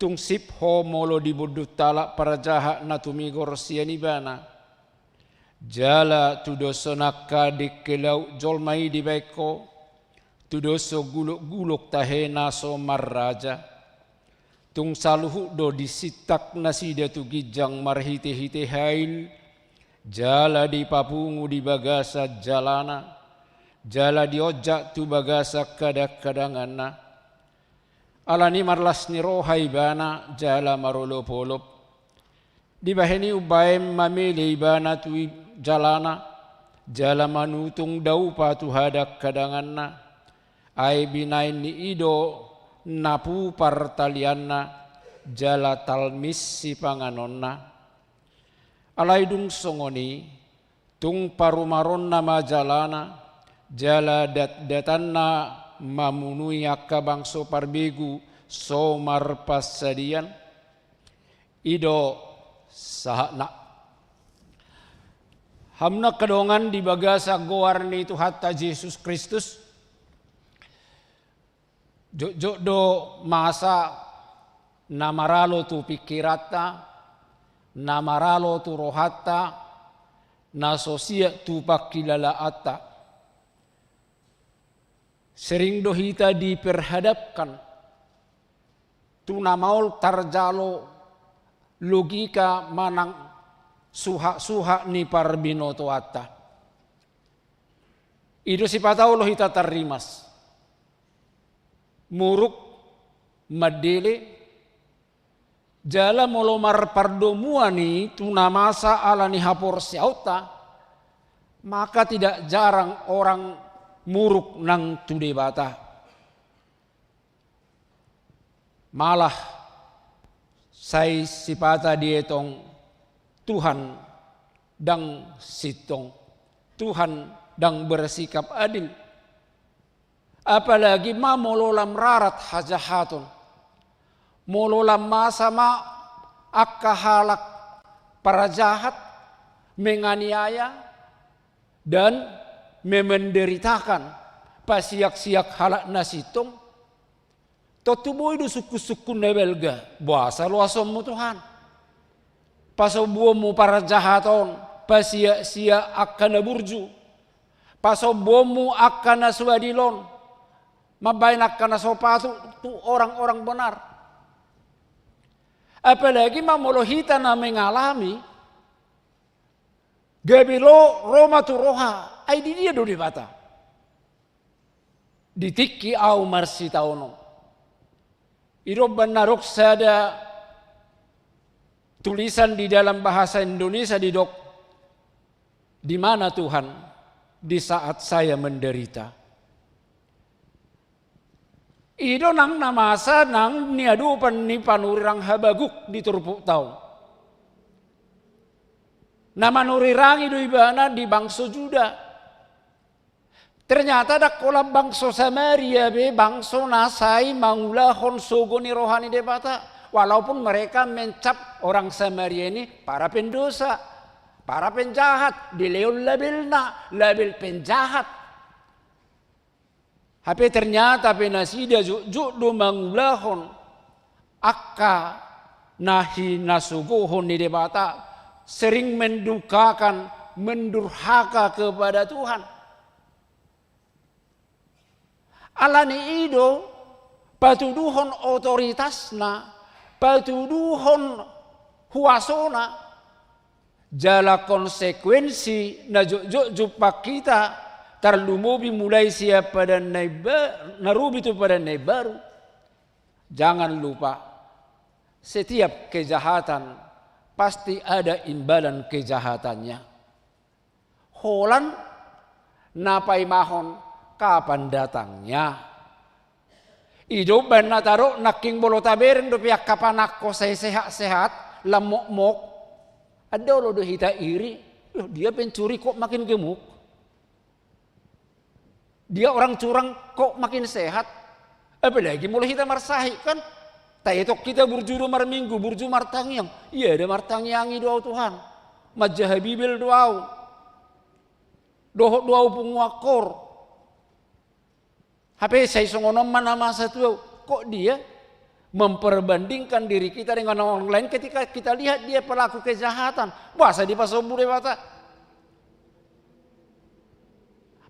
Tung sip Ho molo dibundut halak parjahat na tumigor sian ibana. Jala tudoshon angka dengke laut jolma i dibahen Ho, tudoshon gulokgulok tahe na so marraja. Tung saluhut do disintak nasida tu ginjang marhitehite hail, jala dipapungu di bagasan jalana, jala dionjak tu bagasan kadangkadanganna. Alani marlas ni roha ibana jala marolopolop. Dibahen i umbahen mamele ibana tu i jalana, jala manutung daupa tu hadangkadanganna. Ai binahen ni i do napu partalianna, jala talmis sipanganonna. Alai dung songon i, tung parumaronna ma jalana, jala datdatanna mamunui angka bangso parbegu so marpansadian. I do sahatna. Hamu na angka dongan di bagasan goar ni Tuhanta Jesus Kristus, jotjot do masa na maralo tu pingkiranta, na maralo tu rohanta, na so siat tu pangkilalaanta. Sering do hita diperhadapkan tu na maol tarjalo logika manang suhatsuhat ni parbinotoanta. I do sipata olo hita tarrimas. Muruk, mandele, jala molo marpardomuan i tu na masa ala ni haporseaonta, maka tidak jarang orang muruk nang tu Debata. Malah sai sipata dietong Tuhan ndang sintong, Tuhan ndang bersikap adil. Apalagi ma molo lam rarat hajahaton. Molo lam masa ma angka halak parjahat menganiaya dan memenderitakan pasiaksiak halak na sintong. Tontu boi do sungkunsungkun na balga, boasa loasonmu Tuhan? Pasombuonmu parjahat on, pasiaksiak angka na burju. Pasombuonmu angka na so adil on, mambahen angka na so patut tu orang-orang benar. Apalagi ma molo hita na mengalami, gabe lo ro ma tu roha, ai di dia do Debata? Di tingki ahu marsitaonon. I do umbahen na adong sada tulisan di dalam bahasa Indonesia didok, "Di mana Tuhan di saat saya menderita?" I do nang na masa nang niadopan ni panurirang Habakuk di turpukta on. Na manurirangi do ibana di bangso Juda. Ternyata ndang holan bangso Samaria be bangso na sai mangulahon sogo ni roha ni Debata. Walaupun mereka mencap orang Samaria ini para pendosa, para penjahat, dilehon labelna, label penjahat. Hape ternyata pe nasida jotjot do mangulahon angka na hinasogohon ni Debata, sering mendukakan, mendurhaka kepada Tuhan. Alani i do patuduhon otoritasna, patuduhon huasona, jala konsekuensi na jotjot jumpang hita, tarlumobi mulai sian Padan na imba-, na robi tu Padan na imbaru. Jangan lupa, setiap kejahatan pasti ada imbalan kejahatannya. Holan na paimahon kapan datangnya. I do umbahen na tadok nangkin molo tabereng dope angka panangko sai sehat-sehat, lam mokmok. Ndang olo do hita iri, "Loh, dia pencuri kok makin gemuk? Dia orang curang kok makin sehat?" Apalagi molo hita marsahit kan. Taetong hita burju do marminggu, burju martangiang. "Ia da martangiang i do au Tuhan. Manjaha Bibel do au. Dohot do au punguan koor." Hape sai songon on ma na masa tu au. Kok dia memperbandingkan diri kita dengan orang lain ketika kita lihat dia pelaku kejahatan? Boasa dipasombu Debata?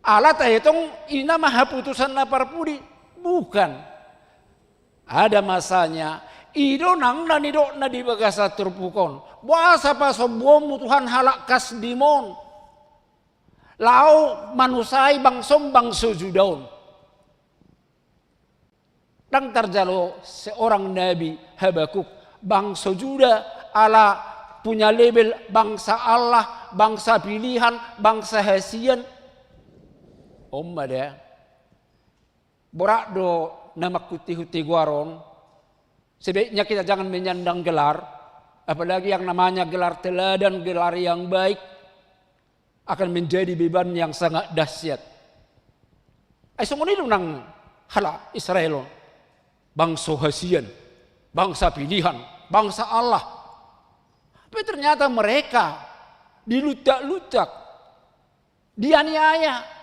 Ala taetong i nama haputusan na parpudi? Bukan. Ada masanya, i do nang na nidokna di bagasan turpuk on. Boasa pasombuonmu Tuhan halak Kasdim on? Laho manusai bangsom bangso Juda on. Ndang tarjalo seorang nabi Habakuk bangso Juda ala punya label bangsa Allah, bangsa pilihan, bangsa hasian. On ma da. Borat do na manghuthihut goar on. Sebaiknya kita jangan menyandang gelar, apalagi yang namanya gelar teladan, gelar yang baik, akan menjadi beban yang sangat dahsyat. Ai songon i do nang halak Israel on, bangso hasian, bangsa pilihan, bangsa Allah. Tapi ternyata mereka diluntak-luntak, dianiaya.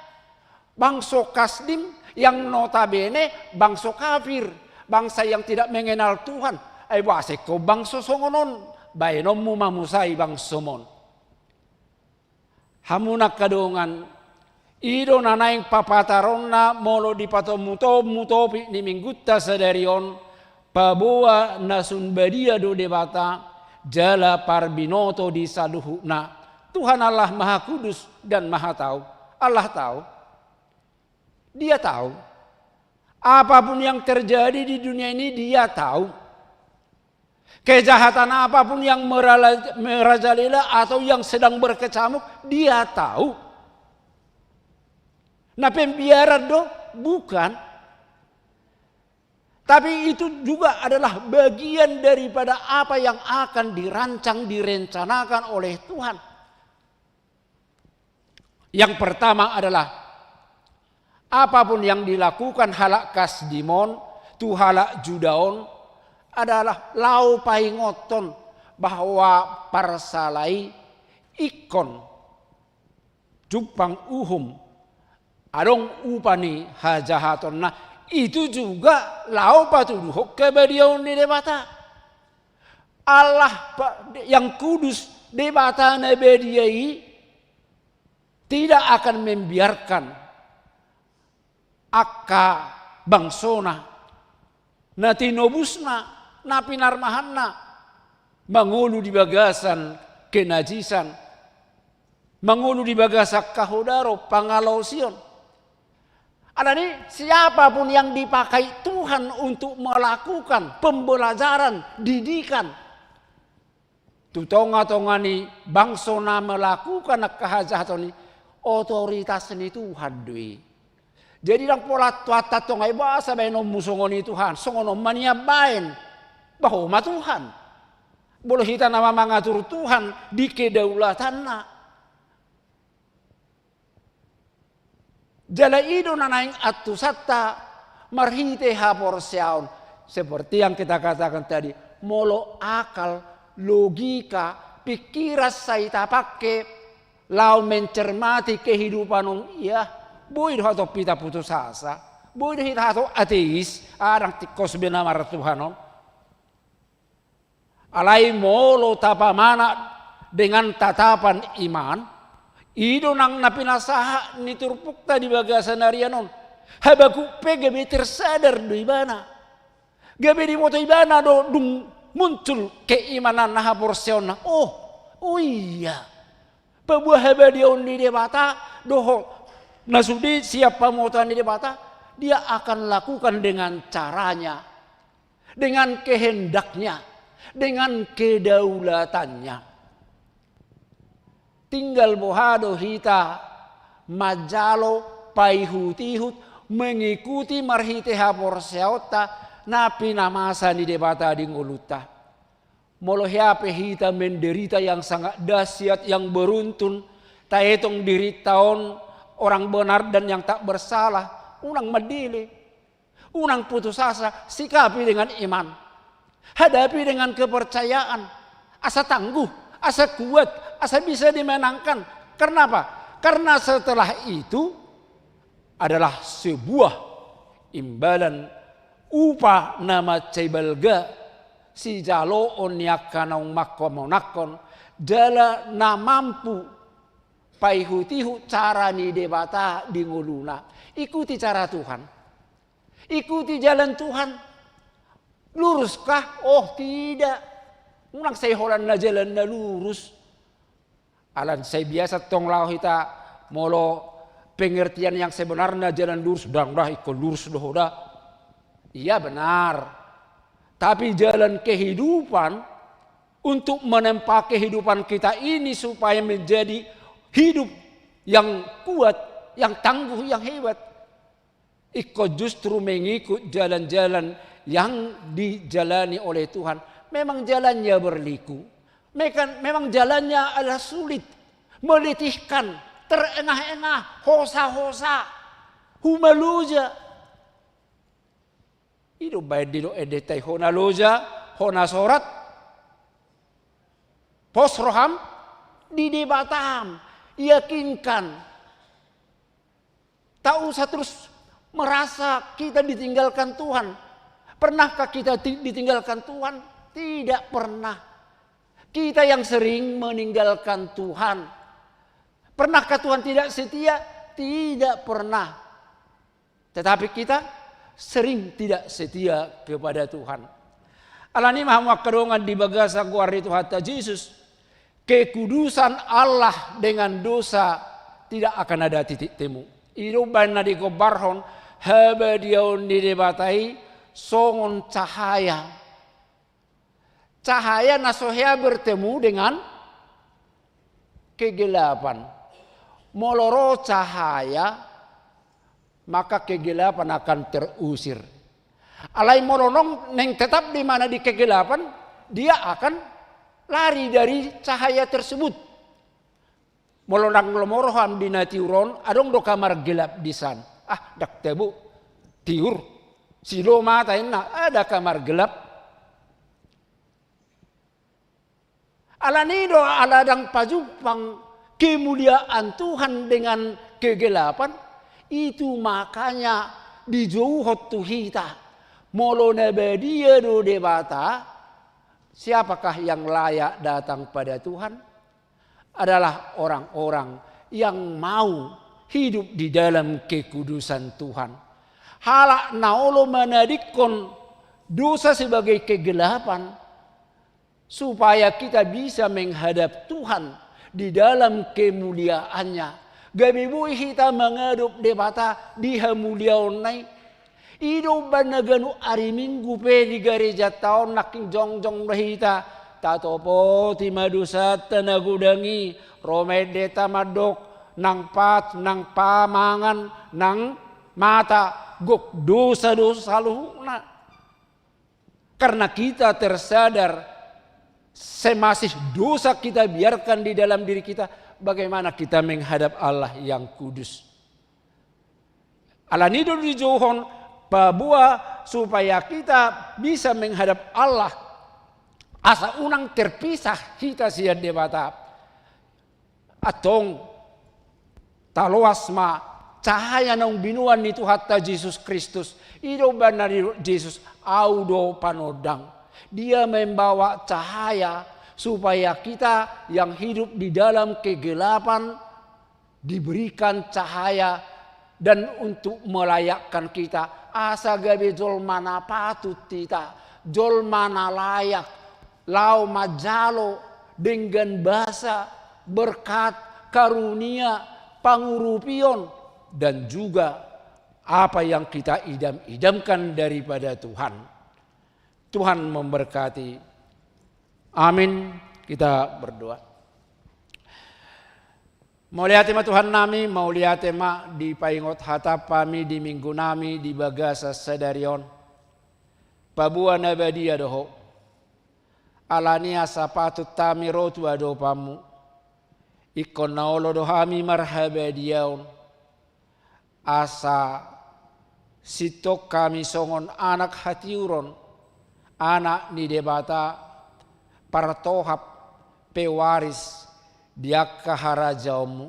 Bangso Kasdim yang notabene bangso kafir, bangsa yang tidak mengenal Tuhan. Ai boasa ingkon bangso songon on baenonmu mamusai bangsom on? Hamu na angka dongan, i do na naeng papataronna molo dipatomutomu topik ni minggunta sadari on, paboa na sun badia do Debata, jala parbinoto di saluhutna. Tuhan Allah Maha Kudus dan Maha Tahu. Allah tahu. Dia tahu. Apapun yang terjadi di dunia ini, Dia tahu. Kejahatan apapun yang merala-, merajalela atau yang sedang berkecamuk, Dia tahu. Na pembiaran do? Bukan. Tapi itu juga adalah bagian daripada apa yang akan dirancang, direncanakan oleh Tuhan. Yang pertama adalah, apapun yang dilakukan halak Kasdim on tu halak Juda on adalah laho paingothon bahwa parsala i ingkon jumpang uhum, adong upa ni hajahatonna, itu juga laho patuduhon kebadiaon ni Debata. Allah pa-, yang kudus, Debata na badia i tidak akan membiarkan angka bangsona na tinobusna, na pinarmahanna, mangolu di bagasan kenajisan, mangolu di bagasan hahodaron, pangalaosion. Alani, siapapun yang dipakai Tuhan untuk melakukan pembelajaran, didikan, tu tongatonga ni bangso na melakukan angka hajahaton i, otoritas ni Tuhan do i. Jadi ndang pola tuat tong ai, boasa baenonmu songon i Tuhan, songon on ma nian baen. Bah, ho ma Tuhan. Molo hita nama mangatur Tuhan di kedaulatanna. Jala i do na naeng antusanta marhite haporseaon. Seperti yang kita katakan tadi, molo akal, logika, pikiran sai tapangke laho mencermati kehidupan on, ia boi do hatop hita putus asa. Boi do hita hatop ateis, ah, ndang tingkos be na martuhan on. Alai molo tapamanat dengan tatapan iman, i do nang na pinasahat ni turpukta di bagasan arian on. Habakuk pe gabe tersadar do ibana. Gabe diboto ibana do dung muncul keimanan na haporseaonna. Oh, oh iya. Paboa habadiaon ni Debata dohot na sude sian pamotoan ni Debata, dia akan lakukan dengan caranya, dengan kehendaknya, dengan kedaulatannya. Tinggal boha do hita manjalo, paihut-ihut, mengikuti marhite haporseaonta na pinamasa ni Debata di ngolunta. Molo hea pe hita menderita yang sangat dahsyat, yang beruntun, taetong dirinta on orang benar dan yang tak bersalah, unang mandele, unang putus asa, sikapi dengan iman. Hadapi dengan kepercayaan, asa tangguh, asa kuat, asa bisa dimenangkan. Karena apa? Karena setelah itu adalah sebuah imbalan upa na mansai balga sijaloon ni angka naung mangkamonangkon jala na mampu paihut-ihut cara ni Debata di ngoluna. Ikuti cara Tuhan. Ikuti jalan Tuhan. Luruskah? Oh, tidak. Unang sai holan na jalan na lurus. Ala sai biasa tong laho hita molo pengertian yang sebenarnya jalan lurus, ndang, ndang, ingkon lurus do ho da. Iya, benar. Tapi jalan kehidupan untuk menempa kehidupan kita ini supaya menjadi hidup yang kuat, yang tangguh, yang hebat. Engkau justru mengikut jalan-jalan yang dijalani oleh Tuhan. Memang jalannya berliku. Mekan-, memang jalannya adalah sulit, meletihkan, terengah-engah, hosa-hosa, humaloja. I do baen didok endenta i, hona loja, hona sorat, pos roham di Debatam, yakinkan. Tak usah terus merasa kita ditinggalkan Tuhan. Pernahkah kita ti-, ditinggalkan Tuhan? Tidak pernah. Kita yang sering meninggalkan Tuhan. Pernahkah Tuhan tidak setia? Tidak pernah. Tetapi kita sering tidak setia kepada Tuhan. Alani i ma hamu angka dongan di bagasan goar ni Tuhanta Jesus, kekudusan Allah dengan dosa tidak akan ada titik temu. I do umbahen na digombarhon habadiaon ni Debata i songon cahaya. Cahaya na so hea bertemu dengan kegelapan. Molo ro cahaya, maka kegelapan akan terusir. Alai molo naung tetap di mana di kegelapan, dia akan lari dari cahaya tersebut. Molo ndang lomo roham di na tiur on, adong do kamar gelap di san. Ah, ndang tabo, tiur. Silo mata inna, ada kamar gelap. Alani do ala ndang pajumpang kemuliaan Tuhan dengan kegelapan, itu makanya dijouhon tu hita. Molo na badia do Debata, siapakah yang layak datang pada Tuhan? Adalah orang-orang yang mau hidup di dalam kekudusan Tuhan. Halak na olo manadingkon dosa sebagai kegelapan, supaya kita bisa menghadap Tuhan di dalam kemuliaan-Nya. Gabe boi hita mangadop Debata di hamuliaon-Na i. I do umbahen na ganup ari Minggu pe di garejanta on nangkin jongjong do hita. Tatopoti ma dosanta na godang i, ro ma endenta mandok, nang pat, nang pamangan, nang mata, gok dosa do saluhutna. Karena kita tersadar, semasih dosa kita biarkan di dalam diri kita, bagaimana kita menghadap Allah yang kudus? Alani do dijouhon paboa supaya kita bisa menghadap Allah, asa unang terpisah hita sian Debata. Antong, taloas ma Cahaya naung binoan ni Tuhanta Jesus Kristus. I do umbahen na didok Jesus, au do panondang. Dia membawa cahaya supaya kita yang hidup di dalam kegelapan diberikan cahaya dan untuk melayakkan kita. Asa gabe jolma na patut hita, jolma na layak, laho manjalo denggan basa, berkat, karunia, pangurupion, dan juga apa yang kita idam-idamkan daripada Tuhan. Tuhan memberkati. Amin. Kita berdoa. Mauliate ma Tuhan nami, mauliate ma dipaingot hatam hami di minggu nami di bagasan sadari on. Paboa na badia do Ho. Alani asa patut hami ro tu adopanMu. Ingkon na olo do hami marhabadiaon. Asa sintong hami songon anak hatiuron, anak ni Debata, partohap, pewaris di angka harajaonMu.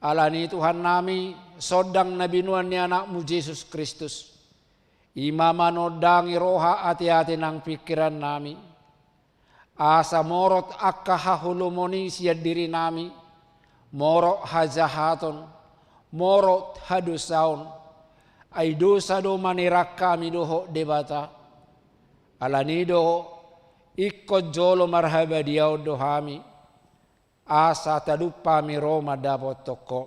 Alani Tuhan nami, sondang na binoan ni AnakMu Jesus Kristus. I ma manondangi roha, ateate nang pingkiran nami. Asa morot angka haholomon i sian diri nami, morot hajahaton, morot hadosaon. Ai dosa do manerang hami dohot Debata. Alani do ingkon jolo marhabadiaon do hami. Asa tadumpa hami ro mandapothon Ho.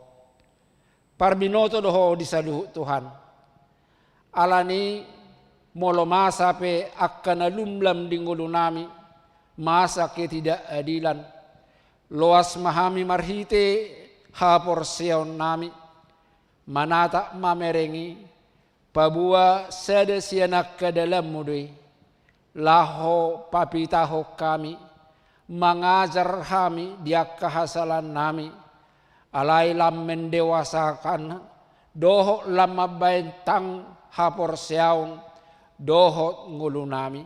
Parbinoto do Ho di saluhut Tuhan. Alani molo masa pe angka na lumlam di ngolu nami, masa ketidakadilan, loas ma hami marhite haporseaon nami, manatap mamereng i, paboa sada sian angka dalanMu do i, laho papitahon hami, mangajar hami di angka hasalaannami, alai lam mendewasakan dohot lam mambahen tang haporseaon dohot ngolunami.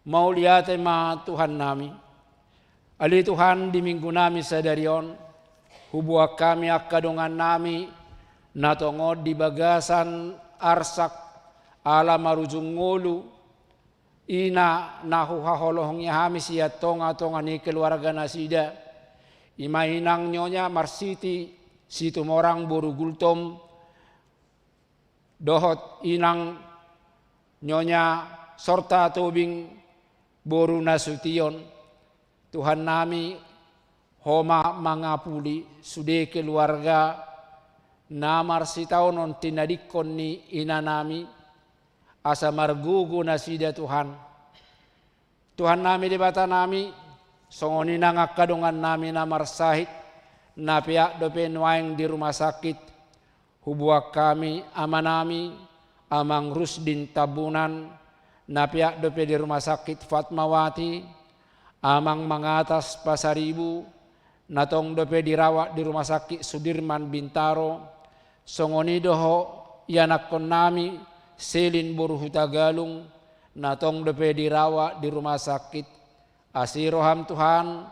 Mauliate ma Tuhannami. Ale Tuhan, di minggunami sadari on, huboan hami angka dongannami na tongon di bagasan arsak ala marujung ngolu, i na huhaholongi hami sian tongatonga ni keluarganasida, i ma inang Nyonya Marsiti Situmorang boru Gultom, dohot inang Nyonya Sorta Tobing boru Nasution. Tuhannami, Ho ma mangapuli sude keluarga na marsitaonon tinadingkon ni inanami, asa margogo nasida, Tuhan. Tuhannami, Debatanami, songon i nang angka dongannami na marsahit, na peak dope nuaeng di rumah sakit, huboan hami amanami, Amang Rusdin Tambunan, na peak dope di Rumah Sakit Fatmawati, Amang Mangatas Pasaribu, na tong dope dirawat di Rumah Sakit Sudirman Bintaro, songon i dohot ianakkonnami, Selin boru Hutagalung, na tong dope dirawat di rumah sakit. Asi roham, Tuhan,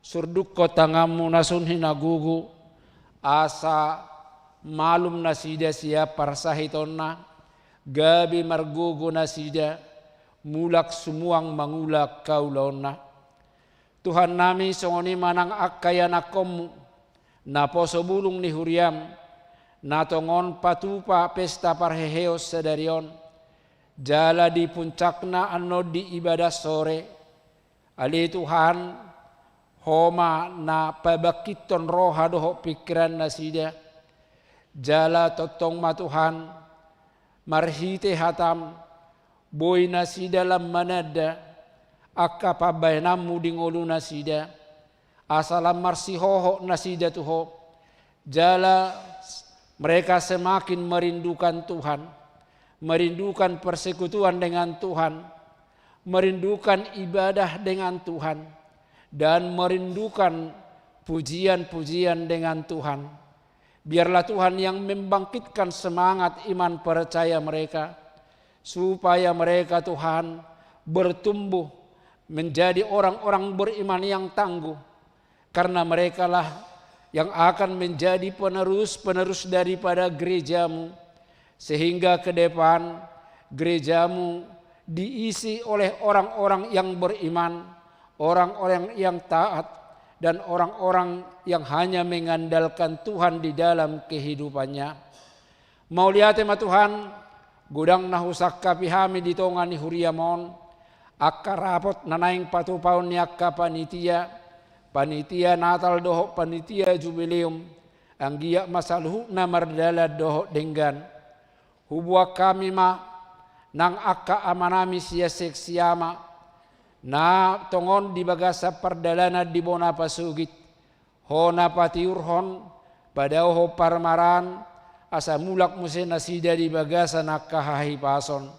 surdukkon tanganmu na sun hinagogo, asa malum nasida sian parsahitonna, gabe margogo nasida, mulak sumuang mangula angka ulaonna. Tuhannami, songon i ma nang angka ianakkonmu, naposo bulung ni huriam, na tongon patupa pesta parheheon sadari on, jala di puncakna annon di ibadah sore. Ale Tuhan, Ho ma na pabangkithon roha dohot pingkirannasida. Jala tongtong ma Tuhan, marhite hatam, boi nasida lam mananda angka pambahenanmu di ngolunasida, asa lam marsihohot nasida tu Ho. Jala mereka semakin merindukan Tuhan, merindukan persekutuan dengan Tuhan, merindukan ibadah dengan Tuhan, dan merindukan pujian-pujian dengan Tuhan. Biarlah Tuhan yang membangkitkan semangat iman percaya mereka, supaya mereka, Tuhan, bertumbuh menjadi orang-orang beriman yang tangguh, karena merekalah yang akan menjadi penerus-penerus daripada gerejamu, sehingga ke depan gerejamu diisi oleh orang-orang yang beriman, orang-orang yang taat, dan orang-orang yang hanya mengandalkan Tuhan di dalam kehidupannya. Mauliate ma Tuhan, godang na husangkapi hami di tonga ni huriam on, angka rapot na naeng patupaon ni angka panitia, panitia Natal dohot panitia Jubileum, anggiat ma saluhutna mardalan dohot denggan. Huboan hami ma nang angka amanami sian seksi ama, na tongon di bagasan pardalanan di bona pasogit, Ho na patiurhon, padaohon parmaraan, asa mulak muse nasida di bagasan angka hahipason.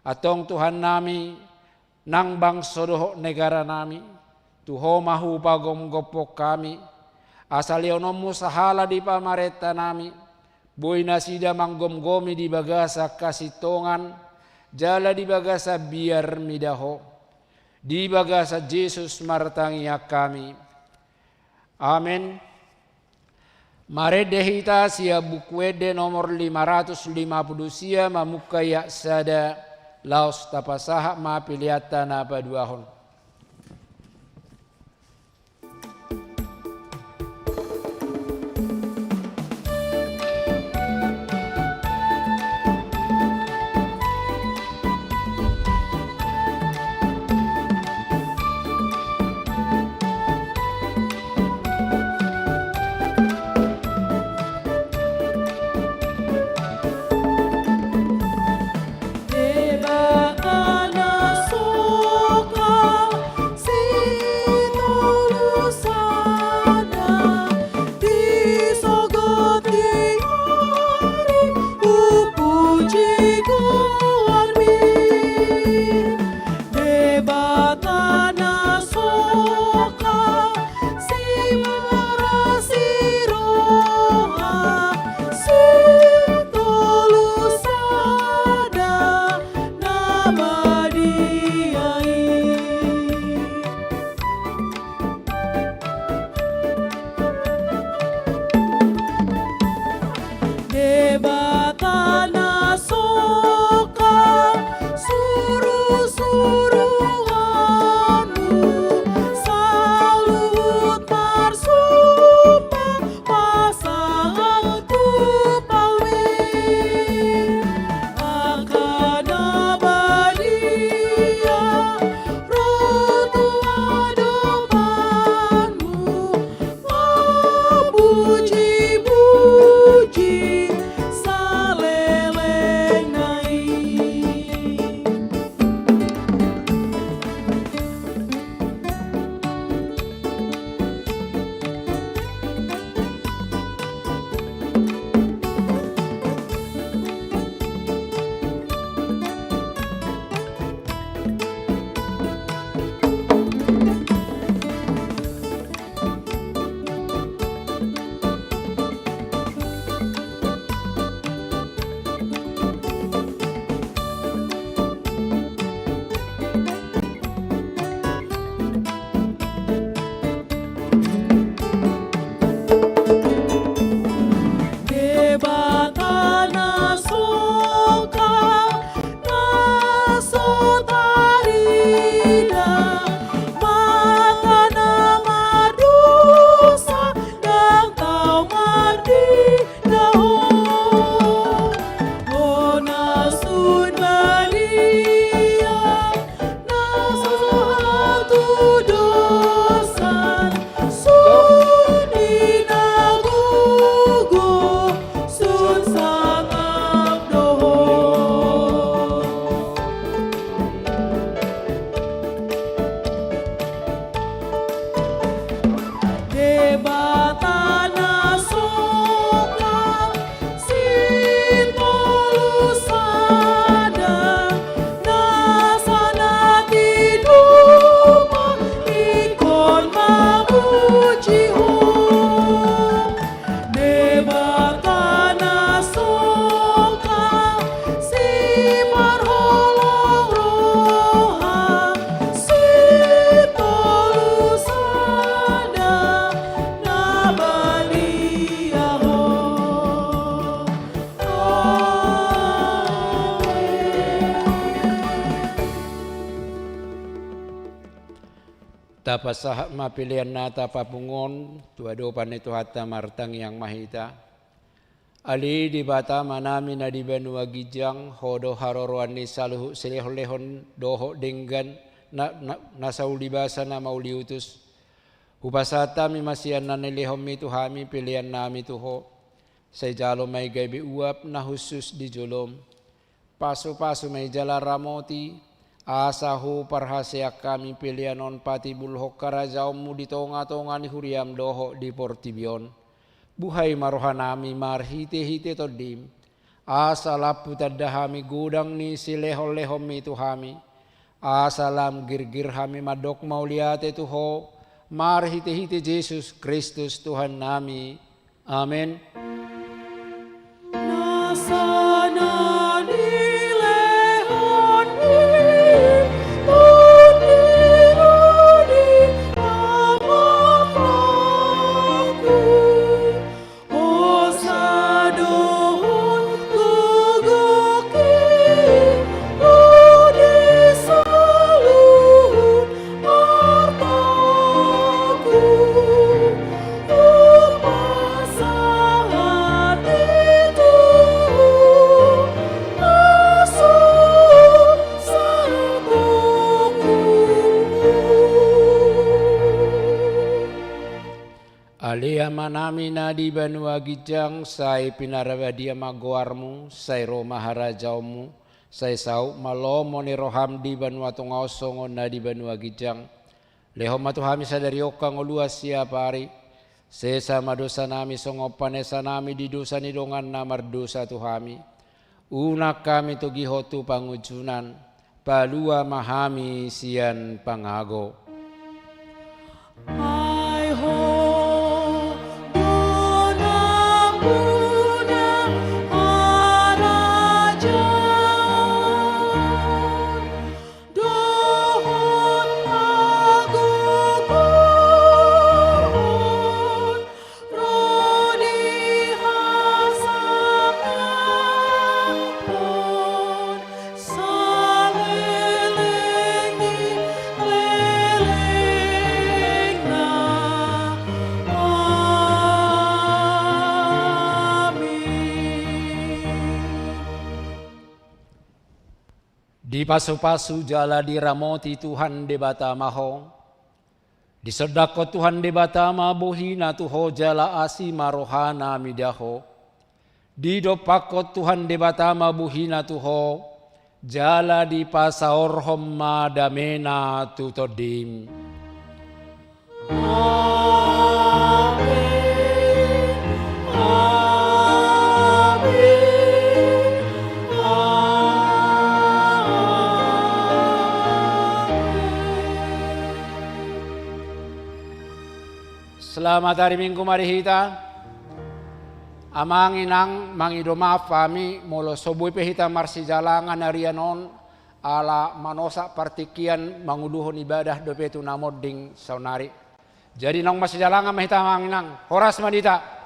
Antong Tuhannami, nang bangso dohot negaranami, tu Ho ma hupagomgophon hami, asa lehononmu sahala di pamarentanami, boi nasida manggomgomi di bagasan hasintongan, jala di bagasan biar mida Ho. Di bagasan Jesus martangiang hami. Amen. Marende hita sian Buku Ende nomor lima ratus lima puluh sia, mamungka ayat sada, laos tapasahat ma peleanta na paduahon. Tapasahat ma pelean na tapapungu on tu adopan ni Tuhanta, martangiang ma hita. Ale Debata Amanami na di banua ginjang, Ho do haroroan ni saluhut silehonlehon dohot denggan na, na, na sauli basa na mauliutus. Hupasahat hami ma sian na nilehonMi tu hami peleannami tu Ho. Sai jalo ma i gabe uap na hushus di joloM. Pasupasu ma i jala ramoti, asa huparhaseang hami pelean on patimbulhon harajaonMu di tongatonga ni huriaM dohot di portibi on. Buhai ma rohanami marhitehite TondiM, asa lam hutanda hami godang ni silehonlehonMi tu hami, asa lam girgir hami mandok mauliate tu Ho, marhitehite Jesus Kristus Tuhannami. Amen. Nasa na nilehonMi, Tondi, Rodi, Ama, Pangku, hosa dohot gogo, ro di saluhut artaku, hupasahat i tu Ho na so satutu. Ale Amanami na di banua ginjang, sai pinarbadia ma goarMu, sai ro ma harajaonMu, sai saut ma lomo ni rohaM di banua tonga on songon na di banua ginjang. Lehon ma tu hami sadari on hangoluan siapari. Sesa ma dosanami songon panesanami di dosa ni dongan na mardosa tu hami. Unang hami togihon tu pangunjunan, palua ma hami sian pangago. Ai Ho do nampuna harajaon dohot hagogoon, ro di hasangapon saleleng ni lelengna. Amin. Dipasupasu jala diramoti Tuhan Debata ma ho. Disondangkon Tuhan Debata ma bohiNa tu ho jala asi ma rohaNa mida ho. Didompakkon Tuhan Debata ma bohiNa tu ho, jala dipasaorhon ma dameNa tu tondim. Amen. Amen. Amen. Selamat hari Minggu ma di hita. Amang inang, mangido maaf hami molo so boi pe hita marsijalangan arian on, ala manosak partingkian manguluhon ibadah dope tu na monding saonari. Jadi naung marsijalangan ma hita amang inang, horas ma di hita.